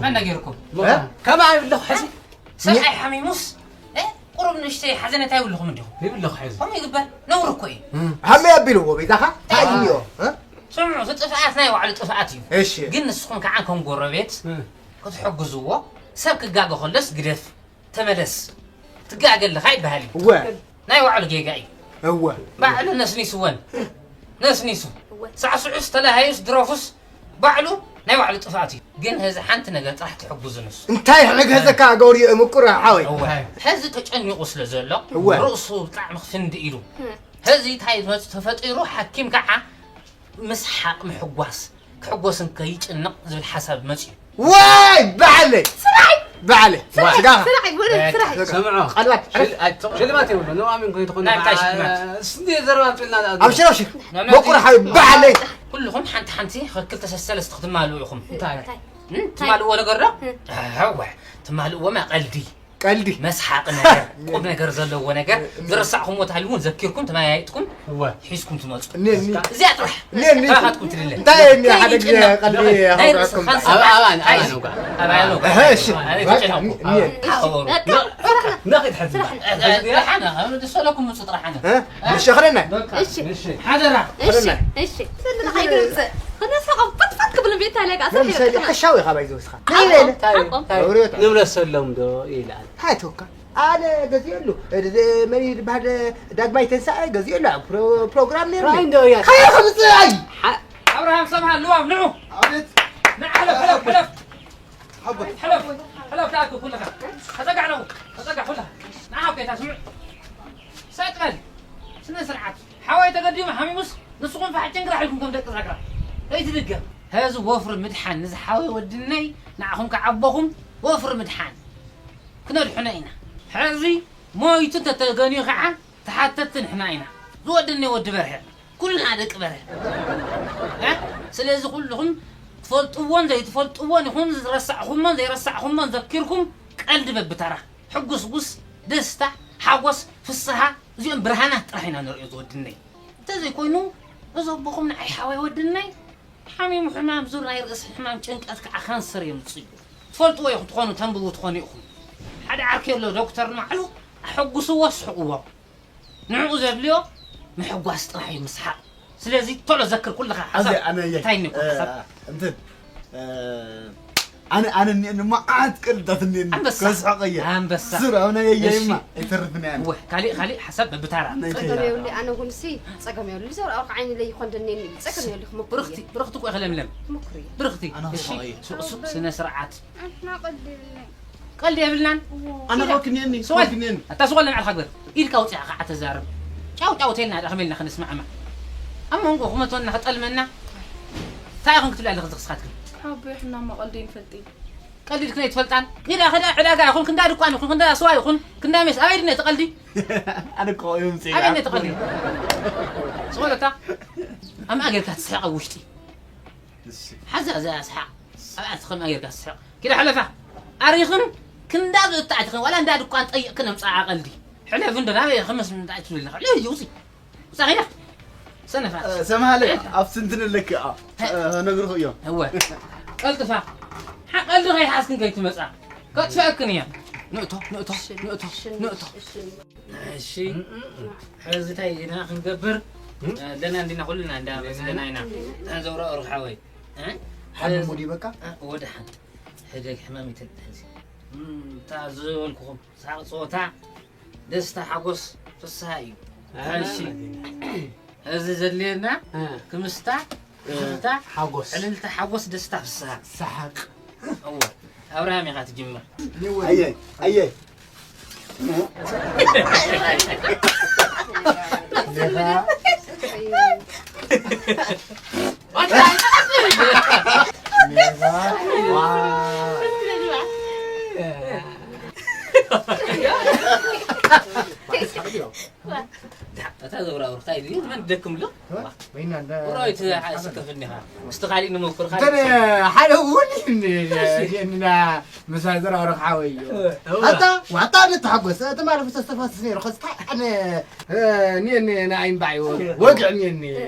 መን ነገርኩም? እ? ከማይ ይብለኹ ሕዚ። ሰብኣይ ሓሚሙስ፣ እ? ቁሩብ ንእሽተይ ሓዘነታ ይብልኹም እንዲኹም። ይብለኹ ሕዚ። ከምኡ ይግበር? ነውሪ እኮ እዩ። እ። ሃመይ ኣቢልዎ ቤታኻ? እንታይ እዩ? ኣዮ፣ እ? ስምዑ፣ እቲ ጥፍኣት ናይ ባዕሉ ጥፍኣት እዩ። እሺ። ግን ንስኹም ከዓ ከም ጎረቤት እ። ክትሕግዝዎ፣ ሰብ ክጋገ ከሎስ ግደፍ። ተመለስ። ትጋገ ኣለኻ ይበሃል እዩ። እወ። ናይ ባዕሉ ጌጋ እዩ። እወ። ባዕሉ ነስኒስወን። ነስኒሱ። እወ። ሳዕስዑስ፣ ተላሃዩስ፣ ድረፉስ፣ ባዕሉ ናይ ባዕሉ ጥፍኣት እዩ። ግን ሕዚ ሓንቲ ነገር ጥራሕ ትሕግዙ ንሱ። እንታይ ሕገዘካ ገውሪ ምቁር ሓወይ? እወ። ሕዚ ተጨኒቑ ስለ ዘሎ፣ እወ። ርእሱ ብጣዕሚ ክፍንድ ኢሉ። ሕዚ እንታይ መጽ-፣ ተፈጢሩ፣ ሓኪም ከዓ ምስሓቕ ምሕጓስ፣ ክሕጎስ እንከይጭንቕ ዝብል ሓሳብ መጽዩ። ዋይ! ባዕለይ! ስራይ! ባዕለይ! ስራይ! ስጋኻ! ስራይ! ወደ ስራይ! ስምዖ። ቀልባት! ሽል-፣ ኣይ፣ ሽልማት የብሉን። ንማሚን ኮይኑ ትኾን ናይ እንታይ ሽልማት? እስቲ ዘረባ ኣምፅልና። ኣብሽር፣ ኣብሽር። ናይ መን መቁር ሓዊ ባዕለይ! ኩልኹም ሓንቲ ሓንቲ ክልተ ሰለስተ ክትማልኡ ኢኹም። እንታይ? እንታይ? እም? ትማልእዎ ነገር ዶ? እም። ኣወ፣ ትማልእዎማ ቀልዲ። ቀልዲ። መስሓቂ ነገር፣ ቁም ነገር ዘለዎ ነገር፣ ዝረሳዕኹምዎ ተሃልዩ እውን ዘኪርኩም፣ ተመያይጥኩም፣ እወ። ሒዝኩም ትመጹ። እኒ፣ እኒ። እዚኣ ጥራሕ እኒ፣ እኒ። ካባኻትኩም ትድለ። እንታይ እኒ ሓደ ግዜ ከይጭነቕ፣ ቀልዲ ናይ ርእስኻ ኣውራኩም። ሓንሳብ ኣብ፣ ኣብ፣ ኣብ፣ ኣብ፣ ኣይ፣ ኣነው ጋር። ኣብ፣ ኣነው ጋር። እህ፣ እሺ። ኣይ፣ በቃ፣ ትጨነቁ። እኒ፣ እኒ። ኣዎ። በቃ፣ ስራሕና። ና ኺድ ሕዚ። ስራሕና። እ፣ እ፣ ጥራሕ ኣነ፣ ኣብ ደስ በለኩም ምጹ ጥራሕ ኣነ። እ? እ? ንሸኽለና። በቃ፣ እሺ። እሺ። ሓደራ። እሺ። ሕረና። እሺ። ስለ ንኸይድ ንውፅእ። ክነሳ ቐም ፈትፈት ክብል ቤት ኣለጋ። ለምሳሌ፣ ሓሻዊ ኢኻ ባይዘው እስኻ። ሓቆም፣ ሓቆም። ኣውሬታ። ንብረት ሰሎም ዶ ይላል። ሃይ ቶካ፣ ኣነ ገዚኤሉ፣ እ፣ መን እዩ ዝበሃል፣ ዳግማይ ተንሳኤ ገዚኤሉ፣ ኣብ ፕሮ-፣ ፕሮግራም ነይሩ። ራይ እንዶ እያ። ሃይ ከምፅእ፣ ኣይ! ሓ-፣ ኣብርሃም ሰምሃ፣ ልዋም፣ ንዑ! ኣቤት! ንዓ፣ ሕለፍ፣ ሕለፍ፣ ሕለፍ! ሓቦ። ሕለፍ፣ ሕለፍ፣ ተኣክብ ኩልኻ። ተፀጋዕ ነው፣ ተፀጋዕ ኩልኻ። ንዓ፣ ኣብ ከይታ ስምዕ። ሰጥ በል። ስነ ስርዓት። ሓወይ ተገዲሙ ሓሚሙስ፣ ንስኹም ፋሕ ጭንግራሕ ኢልኩም ከም ደቂ ዛግራ። ከይትድገም። ሕዚ ወፍሪ ምድሓን ንዝሓወይ ወድነይ፣ ንዓኹም ከዓቦኹም ወፍሪ ምድሓን። ክነድሕኖ ኢና። ሕዚ ሞይቱ እንተተገንዩ ከዓ ተሓተትቲ ንሕና ኢና። ዝወደኒ ወዲ በርሀ፣ ኩልና ደቂ በርሀ። እ? ስለዚ ኩልኹም ትፈልጥዎን ዘይትፈልጥዎን ይኹን ዝረሳዕኹሞን ዘይረሳዕኹሞን ዘኪርኩም ቀልዲ በብተራ። ሕጉስጉስ፣ ደስታ፣ ሓጎስ፣ ፍስሃ፣ እዚኦም ብርሃናት ጥራሕ ኢና ንርእዮ ዝወድነይ። እንተዘይኮይኑ እዚ ኣቦኹም ንዓይ ሓወይ ወድነይ ሓሚሙ ሕማም ዙር ናይ ርእሲ ሕማም ጭንቀት ከዓ ካንሰር የምፅእ እዩ። ትፈልጥዎ ኢኹም ትኾኑ ተንብቡ ትኾኑ ኢኹም። ሓደ ዓርኪ ኣሎ ዶክተር ንባዕሉ ኣሐጉስዎ ኣስሕቕዎ። ንዕኡ ዘድልዮ ምሕጓስ ጥራሕ እዩ ምስሓቕ። ስለዚ ቶሎ ዘክር ኩልኻ ሓሳብ ኣብዚ ኣነ እየ፣ እንታይ እኒ እኮ እ፣ ሓሳብ? እንትን፣ እ፣ ኣነ፣ ኣነ እኒአኒ እሞ ዓት ቅልጠት እኒአኒ። ኣንበሳ። ከስሕቕ እየ። ኣንበሳ። ስር ኣብ ናይ እየይማ እሺ። ኣይተርፍን እየ ኣነ። እወ፣ ካሊእ፣ ካሊእ ሓሳብ በብታራ። ናይ ጸገም ተይራ። የብሉ፣ ኣነ እውን ሲ ጸገም የብሉ። ዞር ኣውርካ ዓይኒ ለይኮን ደኔኒ። ጸገም የብሉ፣ ክምኩር ብርኽቲ፣ እየ። ብርኽቲ እኮ ኢኺ ለምለም። ክምኩር እየ። ብርኽቲ። ኣነ እሺ፣ ክስሕቕ እየ። ሱቕ፣ ሱቕ፣ ስነ ስርዓት። ኣሕና ቀልዲ የብልናይ። ቀልዲ የብልናን። እዋ። ኣነ ስዋል። ኮክኔኒ፣ ኣታ ስዋል። ኮክኔኒ። ኣታ ስዋል ንባዕልኻ ግበር። ኢድካ ኣውጺኻ ከዓ ተዛረብ። ጫው ጫው ተልና ደኣ ከመይ ኢልና ክንስማዕማዕ? ኣብ መንጎ ክመቶና ክጠልመና። እንታይ ኢኹም ክትብላ ኣለኽን ዝኽስኻትክን? ሓቦይ፣ ሕና እሞ ቀልዲ ይንፈልጥ እዩ። ቀልዲ ኢልክን ኣይትፈልጣን? ኪዳ፣ ኪዳ ዕዳጋ ይኹን፣ ክንዳ ድኳን ይኹን፣ ክንዳ ስዋ ይኹን፣ ክንዳ ሜስ፣ ኣበይ ድነ እቲ ቀልዲ? ኣነ እኮ እዩ ምጽእ ኣበይ ድነ እቲ ቀልዲ? ስወለታ? ኣምኣ ጌርካ ትስሕቕ ኣብ ውሽጢ። እሺ። ሓዛ እዛ ስሓቕ። ኣብኣ ትኸም ኣየርካ ስሕቕ። ኪዳ ሕለፋ። ኣሪኽን ክንዳ ዝእትኣትኽን ዋላ እንዳ ድኳን ጠይቕክን ኣምጽኣ ቀልዲ። ሕለፍ እንዶ ናበይ ክምስ እንታይ ትብል ኣለኻ? ለይ ውጺ። ውጻ ኪዳ። ሰነፋት። እ፣ ሰምሃለ፣ ኣብ ስንትን ኣለኪ፣ ኣ፣ እ፣ ነግርኹ እዮም። እወ። ቀልጥፋ። ሓ-፣ ቀልዲ ከይሓዝክን ከይትመጻ። ከጥፍአክን እያ። ንእቶ፣ ንእቶ፣ ንእቶ፣ ንእቶ። እሺ። ሕዚ እንታይ ኢና ክንገብር? ኣለና እንዲና ኩልና እንዳ መፅለና ኢና። እታ ዘውራ ሩሓወይ። እ? ሓሚሙ ድዩ በቃ? እ፣ ወደ ሓንቲ። ሕደግ ሕማም ይተልጥ ሕዚ። እም፣ እታ ዝበልኩኹም ሳቅ ፀወታ፣ ደስታ፣ ሓጎስ፣ ፍስሃ እዩ። እሺ። እዚ ዘድልየና እ። ክምስታ፣ እ፣ እታ ሓጎስ። ዕልልታ፣ ሓጎስ፣ ደስታ፣ ፍስሃ። ሰሓቅ። እወ፣ ኣብርሃም ኢኻ ትጅምር። ኣየ፣ ኣየ። እታ ዘውራውር እንታይ ድዩ? መን ደክም ኣሎ? ወይና እንደ ቁራዊት ሓ-፣ ስከፍ እንዲኻ። እስቲ ካሊእ ንሞክር፣ ካሊእ እንተ ሓደ እውን ንና ምሳ ዘራውር ሓወይ እዩ። እዋ። ኣታ ዋጣ ንተሓጎስ፣ እቲ ማለፍ ተስተፋስስ ነይሩ። ኸስታ ኣነ፣ እ፣ ኒየኒ ንኣይ እምባዕ እዩ። ወግዕ ኒየኒ።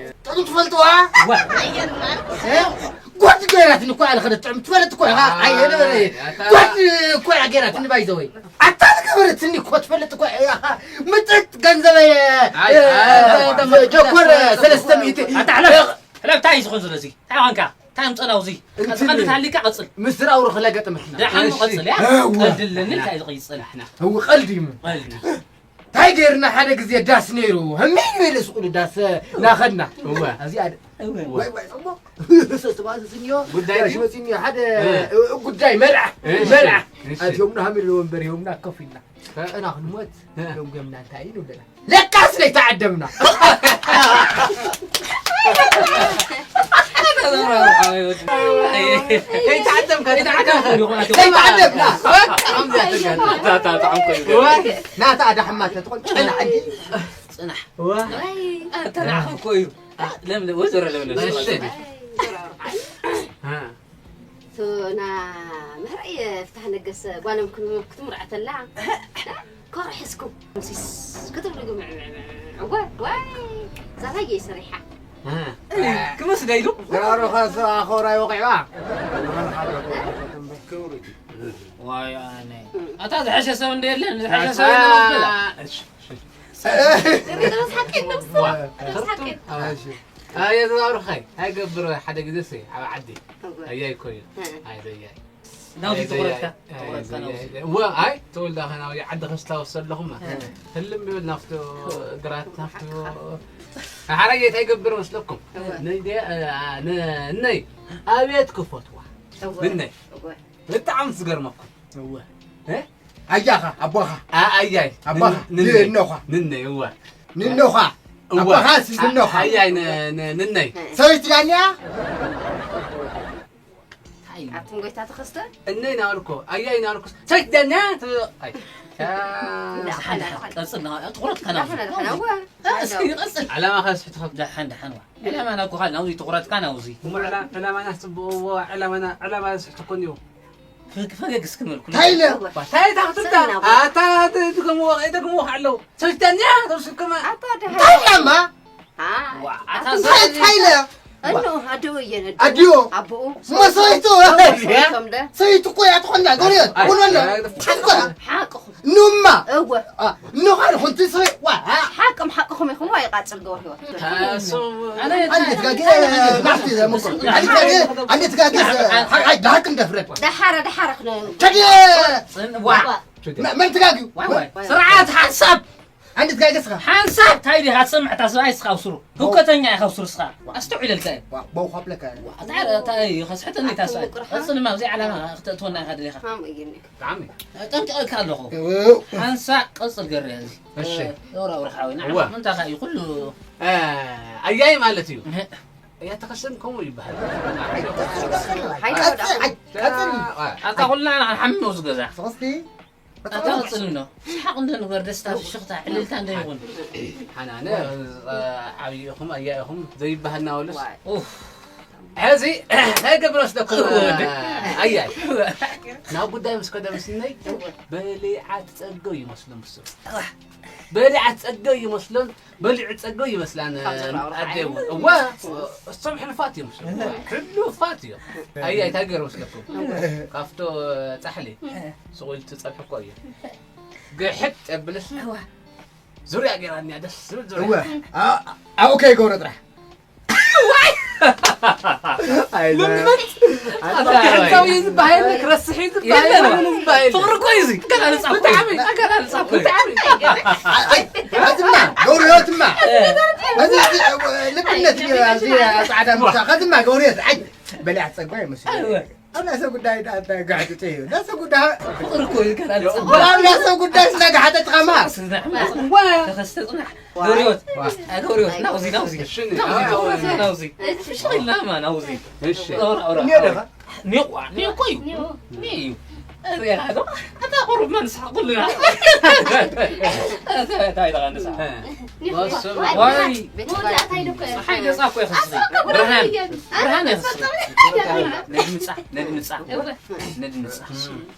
ጥዑም ትፈልጥዋ? ዋ። እ? ጓድ ገይራትኒ እኮ ኣለ ኸደ ጥዑም ትፈልጥ እኮ ኢኻ። ኣይ፣ ኣየ ነበረ። ኣታ ጓድ እኮ እያ ገይራትኒ ባይዘወይ። ኣታ ዝገበረትኒ እኮ ትፈልጥ እኮ ኢኻ። ምጥጥ ገንዘበይ፣ ኣይ፣ እ፣ ኣይ፣ እ፣ ዶኮር ሰለስተ ሚእቲ። ኣታ ሕለፍ፣ ሕለፍ፣ እንታይ እዩ ዝኾን ዘሎ እዚ? እንታይ ኾንካ? እንታይ ኣምጸና ኣብዚ? እንትን ቀጽል፣ ቀጽል፣ ቀጽል። ምስ ዝራውሩ ክለገጥም ሕና። ደሓን እሺ። ቀጽል፣ ያ? እወ። ቀልዲ ኣለኒ፣ እንታይ ዝቕጽል? እወ፣ ቀልዲ እዩ። ቀልዲ። እንታይ ገይርና ሓደ ግዜ ዳስ ነይሩ፣ ህሚን ኢሉ ስቑሉ ዳስ ናኸድና። እወ። እዚኣ ደ-፣ እወ። ዋይ፣ ዋይ፣ ጽቡቕ። ሰስባ ዝስንዮ፣ ጉዳይ ዳሽ ድዩ? መሲንዮ፣ ሓደ እ። ጉዳይ መርዓ፣ እሺ፣ መርዓ። እሺ። ኣትዮምና ሃሚሉ ወንበር ሂቦምና ኮፍ ኢልና። እ። ጨና ክንሞት፣ እ። ደምገምና እንታይ ኢሉ ኣለና። ለካስ ለይተዓደምና። ከይተዓደምካ፣ ከይተዓደምካ። ከይተዓደምና። እታ፣ እታ፣ እታ፣ እታ፣ እታ፣ እዋ፣ ናታ ኣዳ ሕማት ትኾን ጨና ዓዲ። ጽናሕ። እዋ። ኣይ፣ ኣተናዕኸ እኮ እዩ። ለምለም፣ ወይዘሮ ለምለም፣ እሺ። እ። ሶና ምህራይ ፍትሕ ነገስ ጓሎም ክም-፣ ክትምርዖ ተላ። ኮር ሒዝኩም። ሙሲስ ክትብሉ ግምዕ፣ ምዕ፣ ምዕ፣ ምዕ። እወ፣ ዋይ፣ ዛራየ ሰሪሓ። እ። ክምስ ደይዱ? ራሮ ኸስ ኣኸራይ ወቂዕዋ። ዋይ፣ ኣነ። ኣታ ዝሐሸ ሰብ እንደ የለን፣ ዝሐሸ ሰብ የለን። እሺ፣ እሺ። እሪ፣ ተመስሓቂ ነብሱ። ዋ። ተመስሓቂ። እሺ። ኣየ ዝባርኸይ፣ ኣይገብር ሓደ ግዜ ሲ፣ ኣብ ዓዲ። እወ። ኣያይ እኮ እዩ። እ። ኣይ ዘያይ። ናብዚ ኣይ ትኹረትካ፣ ዘያይ። ትኹረትካ ኣይ ናብዚ። ዘያይ። እወ፣ ኣይ፣ ተወልዳ ኸ ናብዚ ዓዲ ከስታውስ ዘለኹማ። እ። ህልም ይብል ናፍቶ ግራት፣ ናፍቶ ሓረጌት ኣይገብር መስለኩም። እወ። ነይ ደ-፣ እ፣ እ፣ ን-፣ ነይ፣ ኣቤት ክፈትዋ። እወ። ንነይ። እወ። ብጣዕሚ ዝገርመኩም። እወ። እ? ኣያኻ፣ ኣቦኻ። ኣ-፣ ኣያይ። ኣቦኻ። ን-፣ ንነይ። ንኖኻ። ንነይ፣ እወ። ንኖኻ። እወ። ኣቦኻስ ንኖኻ። ኣያይ ን-፣ ን-፣ ንነይ። ሰበይቲ ዳንያ? ኣቱም ጎይታ ተኸስተ? እነይ ናበልኩ፣ ኣያይ ናበልኩ፣ ሰበይቲ ዳንያ ትብል። ኣይ። ያ። ደሓን፣ ደሓን፣ ቀጽል፣ ትኹረትካ ናብዚ። ደሓን፣ ደሓን፣ እወ። እ፣ እስኪ ቀጽል። ዕላማ ከስሕትኸ። ደሓን፣ ደሓን፣ ዋ። ዕላማና እኮ ኻል ናብዚ፣ ትኹረትካ ናብዚ። እሞ ዕላ-፣ ዕላማና ጽቡቕ፣ እወ፣ ዕላማና፣ ዕላማ ዝስሕትኮን እዩ። ፈገግ፣ ፈገግ እስኪ በልኩ። እንታይ ኢለ? እንታይ ኢልካ ክትብዳ? ሰና ኣታ፣ ትደግምዎ፣ ይደግምዎ ኣለዉ። ሰብስቲያንያ፣ ተብስክመ። ኣታ ደሃ-፣ እንታይ ኢላማ? ዋ፣ ኣታ እንታይ፣ እንታይ ኢለ? እኖ፣ ኣዲኡ እየ ነዲኡ። ኣዲኡ? ኣቦኡ። እሞ ሰበይቱ? ሰበይቶም ደ? ሰበይቱ እኮ እያ ትኾና፣ ጎርዮት። ኣይ፣ ኩኖ ኣሎ። ኣይ፣ ሓቅኹም። ኑማ። እወ። አ፣ ኖኻ ንኹንቲ ሰበይ-፣ ዋ፣ አ። ሓቅም ሓቅኹም ኢኹም፣ ዋ፣ ይቃጽል ገብረ ህይወት። ኣነ ኣንድ ትጋጊ፣ ናፍቲ ዘምኮ። ኣንድ ትጋጊ፣ ኣንድ ትጋጊ፣ ሓቅ፣ ሓቅ፣ ደሓር ክንደፍረድ። ደሓረ፣ ደሓረ ክነ-፣ ከዲ-፣ ጽን-፣ ዋ። መ-፣ መን ትጋጊ? ዋይ፣ ዋይ። ስርዓት ሓንሳብ። ኣንድ ትጋጊ ስኻ። ሓንሳብ ታይ ዲኻ ትሰምዕ? እታ ሰብኣይ ስኻ ኣብ ስሩ። ህውከተኛ ኢኻ ኣብ ስሩ ስኻ። ኣስተውዕል ኢልካ እየ። ዋ፣ በውኳ ብለካ። ዋ፣ እንታይ፣ እንታይ እዩ? ከስሕተኒ እታ ሰብኣይ። ኣትምቅርሓ። ቀጽል ድማ፣ ኣብዚ ዓላማ ክተእትወና ኢኻ ደሊኻ። ከምኡ እዩ። ብጣዕሚ። ጠንቂቐልካ ኣለኹ። እው። ሓንሳእ ቀጽል ገርያ እዚ። እሺ። እ፣ ወራውር ሓወይ፣ ንዓኻ እዋ። ምንታይ እዩ ኩሉ? እ፣ ኣያይ ማለት እዩ። እህ። ኣያ ተኸሰን ከምኡ ይበሃል። ቀጽል፣ ቀጽል። ኣታ ኩልና ንሓምም ኣብዚ ገዛ። ሶስቲ። ኣታ ቀጽል እንዶ። ሰሓቕ እንዶ ንግበር፣ ደስታ፣ ፍሽኽታ፣ ዕልልታ እንዶ ይኹን። ሓናነ፣ እ፣ ዓብዪ ኢኹም፣ ኣያ ኢኹም፣ ዘይበሃል ናበሉስ። ዋይ። ኡፍ። ሕዚ እንታይ ገብር መስለኩም? ወዲ። ኣያይ። ናብ ጉዳይ ምስ ከደ ምስ ነይ በሊዓ ትጸገው ይመስሎም ብሱ። በሊዓ ትጸገው ይመስሎም፣ በሊዑ ትጸገው ይመስላን ካብ ዘራውራ ኣደ ዓይነት። እውን። እዋ፣ እሶም ሕልፋት እዮም። ሕሉፋት እዮም። ኣያይ እንታይ ገይሩ መስለኩም? ካብቶ ጻሕሊ ስቑልቲ ጸብሒ እኮ እዩ። ግሕጥ የብልስ። እዋ። ዙርያ ገይራንያ ደስ ዝብል ዙርያ። እወ። ኣ-፣ ኣብኡ ከይገብሮ ጥራሕ። ዋይ! ኣይ፣ ልምት! ኣታ፣ ኣታ፣ ኣታ፣ ኣታ፣ እዩ ዝበሃል፣ ክረስሕ እዩ ዝበሃል፣ የለን። ምንም ዝበሃል። ፍቕሪ እኮ እዩ እዚ። ኣገላልጻ እኮ እዩ። ብጣዕሚ። ኣገላልጻ እኮ እዩ። ብጣዕሚ። ኣይ፣ ከዝማ፣ ገብርዮትማ። እ። እዚ፣ እዚ፣ ልብነት እዩ፣ እዚ ጻዕዳ ምሳ። ከዝማ፣ ገብርዮት፣ ኣይ፣ በሊዓ ትጸግባ ይመስል። እወ። ኣብ ናይ ሰብ ጉዳይ ደኣ እንታይ ጋሕጥጥ እዩ? ናይ ሰብ ጉዳይ ፍቕሪ እኮ እዩ፣ ገና ዝጸንሕ። ኣብ ናይ ሰብ ጉዳይ ስለ ጋሕጥጥካማ። ጽናሕ፣ ዋ። ተኸስተ ጽናሕ። ዋ። ገብረህይወት፣ ዋ። ገብረህይወት፣ ናውዚ፣ ናውዚ። እሺ፣ ናውዚ፣ ናውዚ። ናውዚ። እሺ፣ ሽልማ፣ ናውዚ። እሺ። ኦራ፣ ኦራ፣ ኒዮ ኦራ። ደኻ? ኒዮ፣ ዋ፣ ኒዮ እኮ እዩ። ኒዮ። ኒዮ እዩ። ሪኻ ዶ? ኣታ ቁሩብ መንስሓ ኩልና። እንታይ ደኣ ንስሓ? ዋይ። መወዳእታ ኢሉ እኮ እዩ። ፀሓይ ገፃ እኮ የኽስሪ። ብርሃን፣ ብርሃን የኽስሪ። ነድምፃ፣ ነድምፃ፣ ነድምፃ።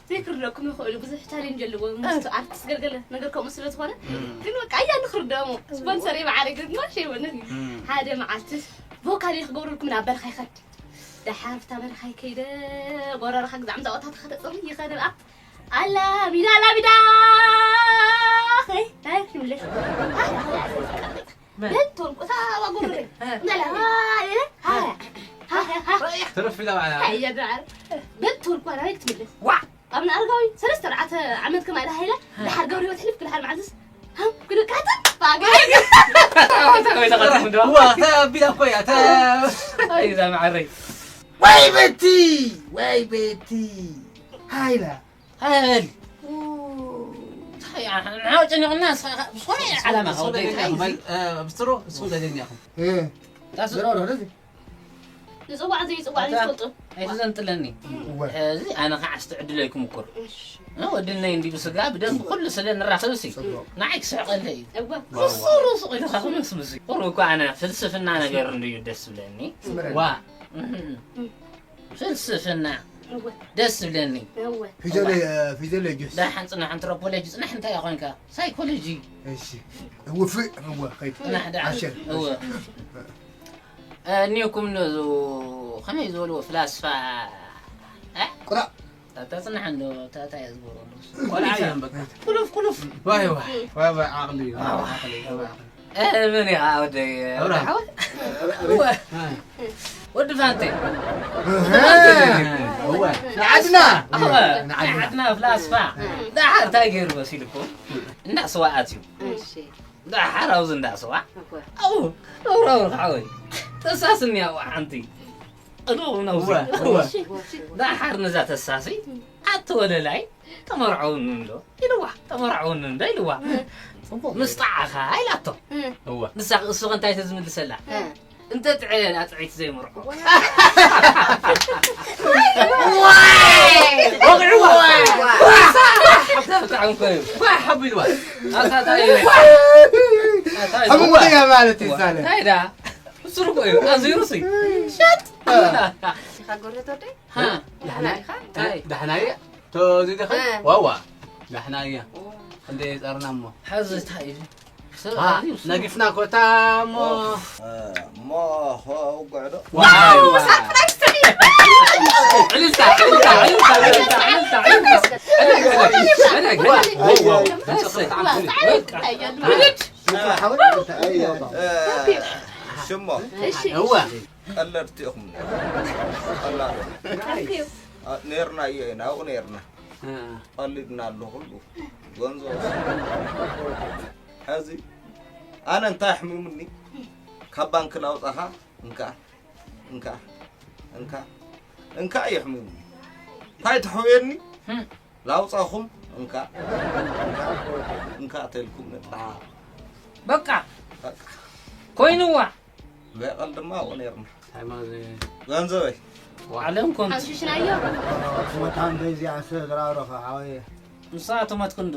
ዘይክርደኩም ይኽእሉ፣ ብዙሕ ቻሌንጅ ኣለዎ። ምስቲ ኣርቲስት ገልገለ ነገር ከምኡ ስለ ዝኾነ፣ ግን በቃ ኣያ ንኽርደሞ። ስፖንሰር ይበዓል ግን ማሽ ይበልን። ሓደ መዓልቲ ቮካል ክገብረልኩም ናብ በረኻ ይኸድ። ደሓር ፍታ በረኻ ይከይደ፣ ጎረረኻ ግዛዕ ምዛ ወታት ከተፅሪ ይኸደ። ኣላ ሚዳ፣ ኣላ ሚዳ። ኸይ፣ ታይ ትምለሽ? መን? መን ትወልቁ? እታ ዋጉሪ። እ። እንዳለ፣ ሃ፣ ኢለ፣ ሃ፣ ሃ፣ ሃ፣ ሃ። ትረፍ ኢላ ባዕላ። ሃይ፣ እያ ዳዓር። መን ትወልቁ? ኣና ቤት ትምለስ። ዋ! ኣብነ ኣረጋዊ ሰለስተ ኣርባዕተ ዓመት ከማይ ኢላ ሃይለ፣ እ። ድሓር ገብሪ ወትሕልፍ ክልሓር መዓልትስ፣ ሃም፣ ክንቃተል፣ ባገ። ወይ ተቐጥም ዶ? ዋ፣ እታ ቢላ እኮ እያ፣ እታ። ኣይ፣ እዛ መዓረይ። ወይ ቤቲ፣ ወይ ቤቲ። ሃይላ። ኣል። እንታይ ንዓ ጨኒቑና፣ ንስኻ ብዝኾነ ዓላማ ብዝኾነ ከወደይ ደገኛ እንታይ ኢኹም? እዚ? እ፣ ብስሩ፣ ንስኹም ደገኛ ኢኹም። እ። ታሱ-፣ ዝሮ ዶ፣ እዚ? ንጽዋዕ ዘይጽዋዕ ኣታ ዘይትፈልጡ። ኣይትዘንጥለኒ። እወ። ሕዚ ኣነ ኸዓ ኣስተዕድለይኩም እኮ። እሺ። እ፣ ወድነይ እንዲ ብስጋ ብደም ኩሉ ስለ ንራኸብ ሲ። ጽቡቕ። ንዓይ ክስሕቐለይ እዩ። እወ። ዋ፣ ዋ። ርሱቕ ርሱቕ ኢልኻ ክምስምስ እዩ። ቁሩብ እኮ ኣነ ፍልስፍና ነገር እንድዩ ደስ ዝብለኒ። ስምረኒ። ዋ። እህ። ፍልስፍና እወ። ደስ ዝብለኒ። እወ። ፊደለ-፣ ፊደሎሎጂ። ደሓን ጽናሕ፣ ኣንትሮፖሎጂ ጽናሕ፣ እንታይ ኮንካ? ሳይኮሎጂ። እሺ። ውፍእ፣ እወ፣ ከይድ። ጽናሕ ደሓን። ዓሸር። እወ። እ፣ እኒኦኩም ነዙ ከመይ ዝበልዎ ፍላስፋ፣ እ? ቁራእ። ኣታ ጽናሕ እንዶ፣ ኣታ እንታይ እየ ዝገብሮ? ቆልዓ እዮም በቃ። ኩሉፍ፣ ኩሉፍ። ዋይ፣ ዋይ፣ ዋይ፣ ዋይ፣ ዓቕሊ፣ ዋይ፣ ዓቕሊ፣ ዋይ፣ ዓቕሊ። እ፣ መን ኢኻ ወደይ? ኣብርሃም። ሓወይ? እወ። እ። ወዲ ፋንቴ። እህ። እወ። ንዓድና። እወ። ንዓድና። ንዓድና ፍላስፋ። እ። ደሓር እንታይ ገይሩ መሲልኩም? እንዳ ስዋ ኣትዩ። እሺ። ደሓር ኣብዚ እንዳ ስዋ። እወ። ኣው፣ ኣውራ፣ ኣውራ፣ ሓወይ። ተሳስኒ ኣዋ ሓንቲ። እዶ ናውዚ። እወ፣ እወ። እሺ። ደሓር ነዛ ተሳሲ። ኣቲ ወለላይ፣ ተመርዐውኒ እንዶ ኢልዋ፣ ተመርዐውኒ እንዶ ኢልዋ። ጽቡቕ። ምስ ጠዓኻ ኢላቶ። እወ። ንሳ፣ እሱ ከ እንታይ ተዝምልሰላ? እ። እንተ ጥዐ ኣጥዒት ዘይመርዖ። ዋይ! ወቕዕዋ! ዋይ! ሓብታ ብጣዕሚ እኮ እዩ። ዋይ! ሓቢልዋ። ኣታ ታይ እዩ? ኣታ እዩ። ሓቢልዋ ማለት እዩ፣ ሳለ። እንታይ ዳ? እሱ እኮ እዩ። ኣዝዩ ሩሲ። ሸጥ! ኢኻ ጎረቤት ወደይ? ሃ? ዳሕና-፣ ዳሕና ኢኻ? ዳሕና እያ? ቶ-፣ እዚ ዲኻ? እ። ዋዋ። ዳሕና እያ። ኦ። እንደ ጸርና እሞ። ሐዚ እንታይ እዩ? ሰብ ሃ፣ ኣዝዩ ስሙ። ነጊፍና ኮታ እሞ። ኦፍ። እ፣ እሞ ኸውግዕ ዶ? ዋው። ሳፕራይዝ ትሪ። ዕልልታ፣ ዕልልታ፣ ዕልልታ፣ ዕልልታ፣ ዕልልታ። ዋው፣ ዋው፣ ዋው። እሰይ። በቃ። እ፣ ሽሞ። እሺ። እወ። ቀለድቲ ኢኹም። ቀላል። ታንክ ዩ። አ፣ ኔርና እየ፣ ናብኡ ኔርና። እ። ቀሊድና ኣሎ ኩሉ። ገንዘብ። ሕዚ ኣነ እንታይ ኣሕሚሙኒ? ካብ ባንክ ላውጻኻ፣ እንካ፣ እንካ፣ እንካ፣ እንካ እዩ ኣሕሚሙኒ። እንታይ ተሕውየኒ? ህም። ላውጻኹም፣ እንካ፣ እንካ፣ እንካ ተልኩም ነጥራ። በቃ። በቃ። ኮይንዋ። በቀል ድማ ኣብኡ ኔርና። ሃይማኖት ገንዘበይ። ዓለም ኮንቱ። ሓሽሽናዮ። ትሞት ኣንተ እዚኣ ስለ ዝራረኸ ሓወየ። ንስኻ ትሞት ክንዱ።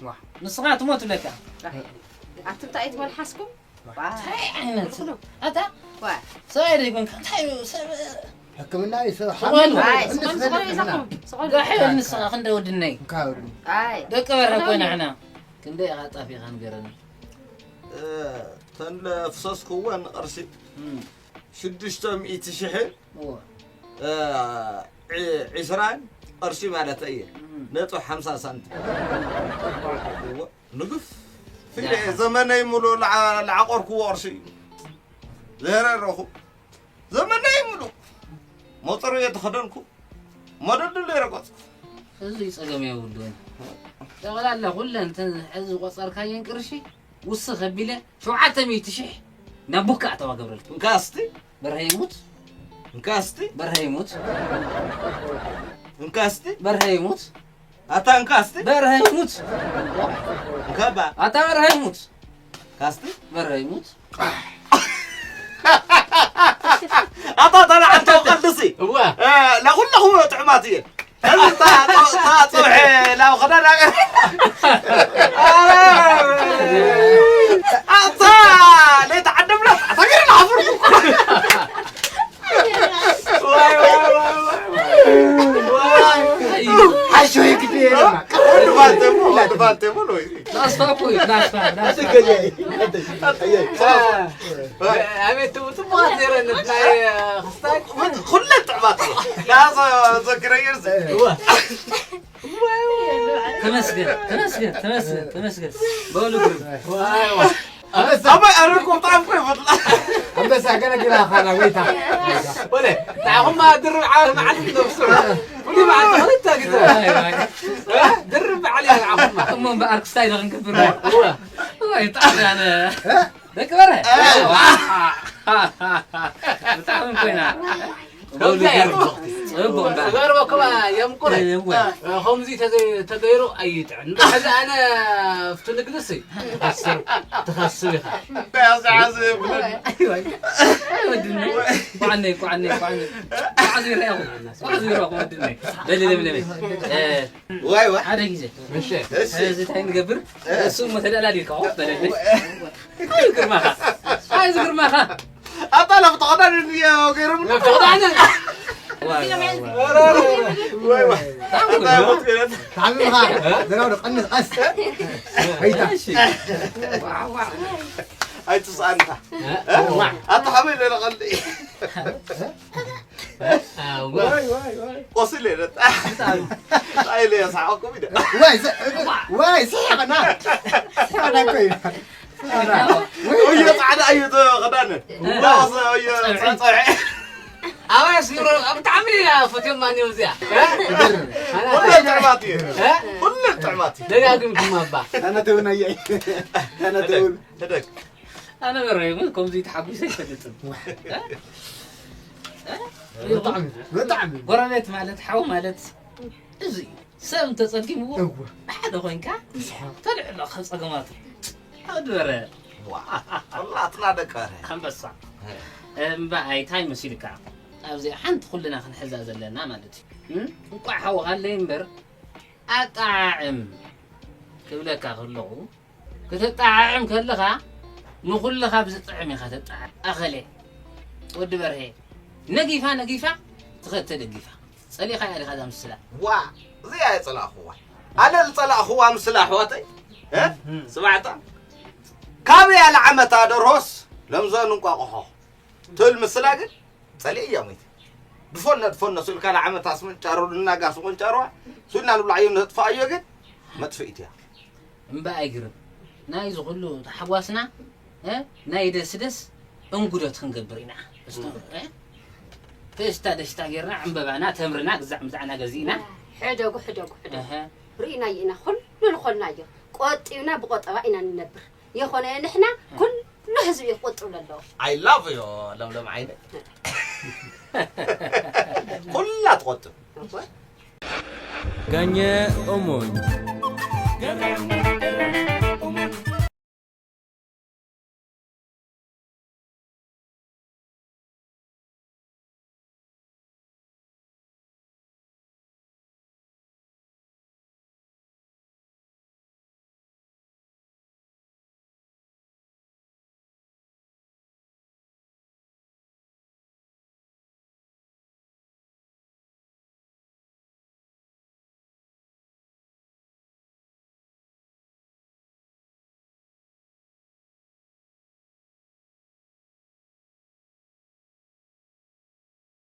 ዋ። ንስኻ ትሞት ብለካ። ኣቱም እንታይ ትመልሓስኩም? እንታይ ዓይነት? ኣታ? ዋ። ሰብኣይ ዶ ይኮንካ? እንታይ እዩ? ሰብ ሕክምና እዩ፣ ሰብ ዝኾኑ። ሓሚሙ። ኣይ፣ ዝኾኑ፣ ዝኾኑ፣ ሕክምና። ዝኾኑ። ጋሕ ይበል ንስኻ ክንደ ወድነይ። እንካ ወድነይ። ኣይ። ደቂ በረ ዝኾኑ። ኮይና ሕና። ክንደይ ኢኻ ጠፊኻ ንገረኒ። እ፣ ተን ለፍሰስክወን ቅርሺ እም። ሽዱሽተ ሚእቲ ሽሕን፣ እወ። እ፣ ዒ-፣ ዒስራን ቅርሺ ማለት እየ። እም። ነጥቢ ሓምሳ ሳንቲም። እወ፣ ንግፍ። ኢለ ደሓን። ዘመነይ ሙሉ ለዓ-፣ ለዓቆርክዎ ቅርሺ እዩ። ዘረረኹ። ዘመነይ ሙሉ። ሞጠሩ እየ ተኸደንኩ። መደዱ ዘይረገጽኩ። እዚ ጸገም የብሉን። ጠቕላላ ኩለን እተን ሕዚ ዝቆጸርካየን ቅርሺ ውስኽ ኣቢለ ሸውዓተ ሚእቲ ሽሕ ናብ ቡካ ኣተዋ ገብረልኪ። እንካ እስቲ። በርሀ ይሙት። እንካ እስቲ። በርሀ ይሙት። እንካ እስቲ። በርሀ ይሙት። ኣታ እንካ እስቲ። በርሀ ይሙት። እንካ ባ። ኣታ በርሀ ይሙት። እንካ እስቲ። በርሀ ይሙት። ኣታ ተላዕቶ ቀልድሲ። እዋ። እ፣ ለኹለኹም ጥዑማት እየ። ሕዚ እታ፣ እታ፣ እታ ጽብሒ ናብ ኣታ ለይተዓደምና ተገርና ሓፍርኩ። ሓሾ ይግዲ። ድፋንቴሞ ድፋንቴሞ ነው። ናስፋ እኮ እዩ፣ ናስፋ፣ ናስፋ። ኣቤት ትቡ-፣ ትቡቓት ነይረን ናይ ክስታይ። ኩለን ጥዕማት። ናዘ ዘግረየር እዋ። ተመስገን፣ ተመስገን፣ ተመስገን፣ ተመስገን። በሉ ግርም። ኣባይ ኣረርኮ ብጣዕሚ እኮ ይፈትላ። ኣንበሳ ገለ ግራ ኻና ወይታ። ወለ፣ ንዓኹማ ድርብ ዓመት መዓልቲ ትነብሱ። ኩሉ መዓልቲ ክልተ ግዜ። ኣይ፣ ኣይ። እ? ድርብ በዓል እያ ንዓኹማ። እሞ እምበኣር ክስታይ ዶ ክንገብር? እዋ። ወይ፣ ብጣዕሚ ኣነ ደቂ በረ። ብጣዕሚ ኮይና። ከምዚ እያ። ጽቡቕ እምበኣር። እገርመኩም እዮም እኮ። እወ። ከምዚ ተዘይ-፣ ተገይሩ ኣይጥዕን። ሕዚ ኣነ ኣብቲ ንግድሲ ትኸስብ፣ ትኸስብ ኢኻ። እንታይ ኣብዚ ሓዚ ብለን? ኣይወይ። ኣይወድኒ። ቋዕነይ፣ ቋዕነይ፣ ቋዕነይ። ቋዕ ዝይረኣኹ። ቋዕ ዝይረኣኹ ወድኒ። በሊ ለምለመይ። እ፣ ዋይ፣ ዋይ። ሓደ ግዜ። እሺ። እሺ። እዚ እንታይ ንገብር? እሱ እሞ ተደላዲልካ፣ ኦ፣ በለለይ። ኣይ ግርማኻ። ኣይ ግርማኻ። ኣታ ለፍቶ ኸዳን እንድየ ገይሮም። ለፍቶ ኸዳን። ዋይ፣ ዋይ፣ ዋይ። ዋይ፣ ዋይ። ታንኩ እንታይ ነው። ሞት ገይረት። ታንኩኻ። ዘራው ቀንስ፣ ቀስ። ወይታ። እሺ። ዋው፣ ዋው። ኣይትስኣንካ። እ? ኣታ ኸመይ ኢለ ቀልዲ። ኣዋ። ዋይ፣ ዋይ፣ ዋይ። ቆስል የለት። ኣይ፣ ለየሳዓኩም ኢደ። ዋይ፣ ዘ-፣ ዋይ፣ ስሕቕና። ስሕቕና እኮ እዩ። ወዮ ጻዕዳ እዩ እቲ ክዳን። ዋው። ዋው፣ ወዮ ጸ-፣ ጸ-፣ ኣዋይ፣ ስምሮ፣ ብጣዕሚ እያ ፈትዮማ እኒኦ እዚኣ። እ? ይገርም። ኣና-፣ ኩለን ጥዕማት እዩ። እ? ኩለን ጥዕማት እዩ። ደጋግምኩም ኣባ። ኣነ ተውና እየ። ኣነ ተውን። ህደግ። ኣነ በረይ እውን ከምዚ ተሓጒሰ ኣይፈልጥን። እ? እ? ብጣዕሚ፣ ብጣዕሚ። ጎረቤት ማለት፣ ሓው ማለት እዚ እዩ። ሰብ እንተጸጊምዎ እወ። ብሓደ ኮይንካ ተልዕሎ ካብ ጸገማቱ። ኣድበረ። ዋ፣ ኩላትና ደቂ በረ። ኣንበሳ። እ። እምበኣይ እንታይ መሲልካ? ኣብዚኣ ሓንቲ ኩልና ክንሕዛ ዘለና ማለት እዩ። እም? እንቋዕ ሓውኻለይ እምበር ኣጠዓዕም ክብለካ ከለኹ፣ ክትጠዓዕም ከለኻ ንኹልኻ ብዝጥዕም ኢኻ ተጠዓዕም። ኣኸለ፣ ወዲ በርሄ፣ ነጊፋ፣ ነጊፋ ትኸድ ተደጊፋ። ጸሊእኻ እያ ዲኻ እዛ ምስላ? ዋ፣ እዚኣ እየ ጸላእኽዋ። ኣነ ዝጸላእኽዋ ምስላ ኣሕዋተይ፣ እ? ስማዕታ፣ ካበይ ኣለ ዓመታ ደርሆስ ለምዘን እንቋቑሖ ትብል ምስላ ግን ጸሊእ እያ ሞይተ። ድፎነ፣ ድፎነ፣ ስልካ ንዓመት ኣስመንጫሮ፣ ንናጋ ኣስመንጫሮዋ፣ ሱልና ንብላዕዮ ነጥፋኣዮ ግን መጥፍኢት እያ። እምበኣይ ግርም፣ ናይዚ ኩሉ ተሓጓስና፣ እ፣ ናይ ደስደስ እንጉዶት ክንገብር ኢና። እስቶ፣ እ፣ ፌስታ ደሽታ ጌርና፣ ዕምበባና፣ ተምርና፣ ግዛዕ ምዛዕና ገዚእና። ሕደጉ፣ ሕደጉ፣ ሕደጉ። እሀ። ርኢናዮ ኢና፣ ኩሉ ልኾንናዮ። ቆጢብና ብቆጠባ ኢና ንነብር። የኾነ ንሕና ኩሉ ህዝቢ እዩ ክቁጥብ ዘለዎ። I love you ለምለም ዓይነ። ኩላ ትቆጥብ። እወ። ጋኘ ኦሞኝ።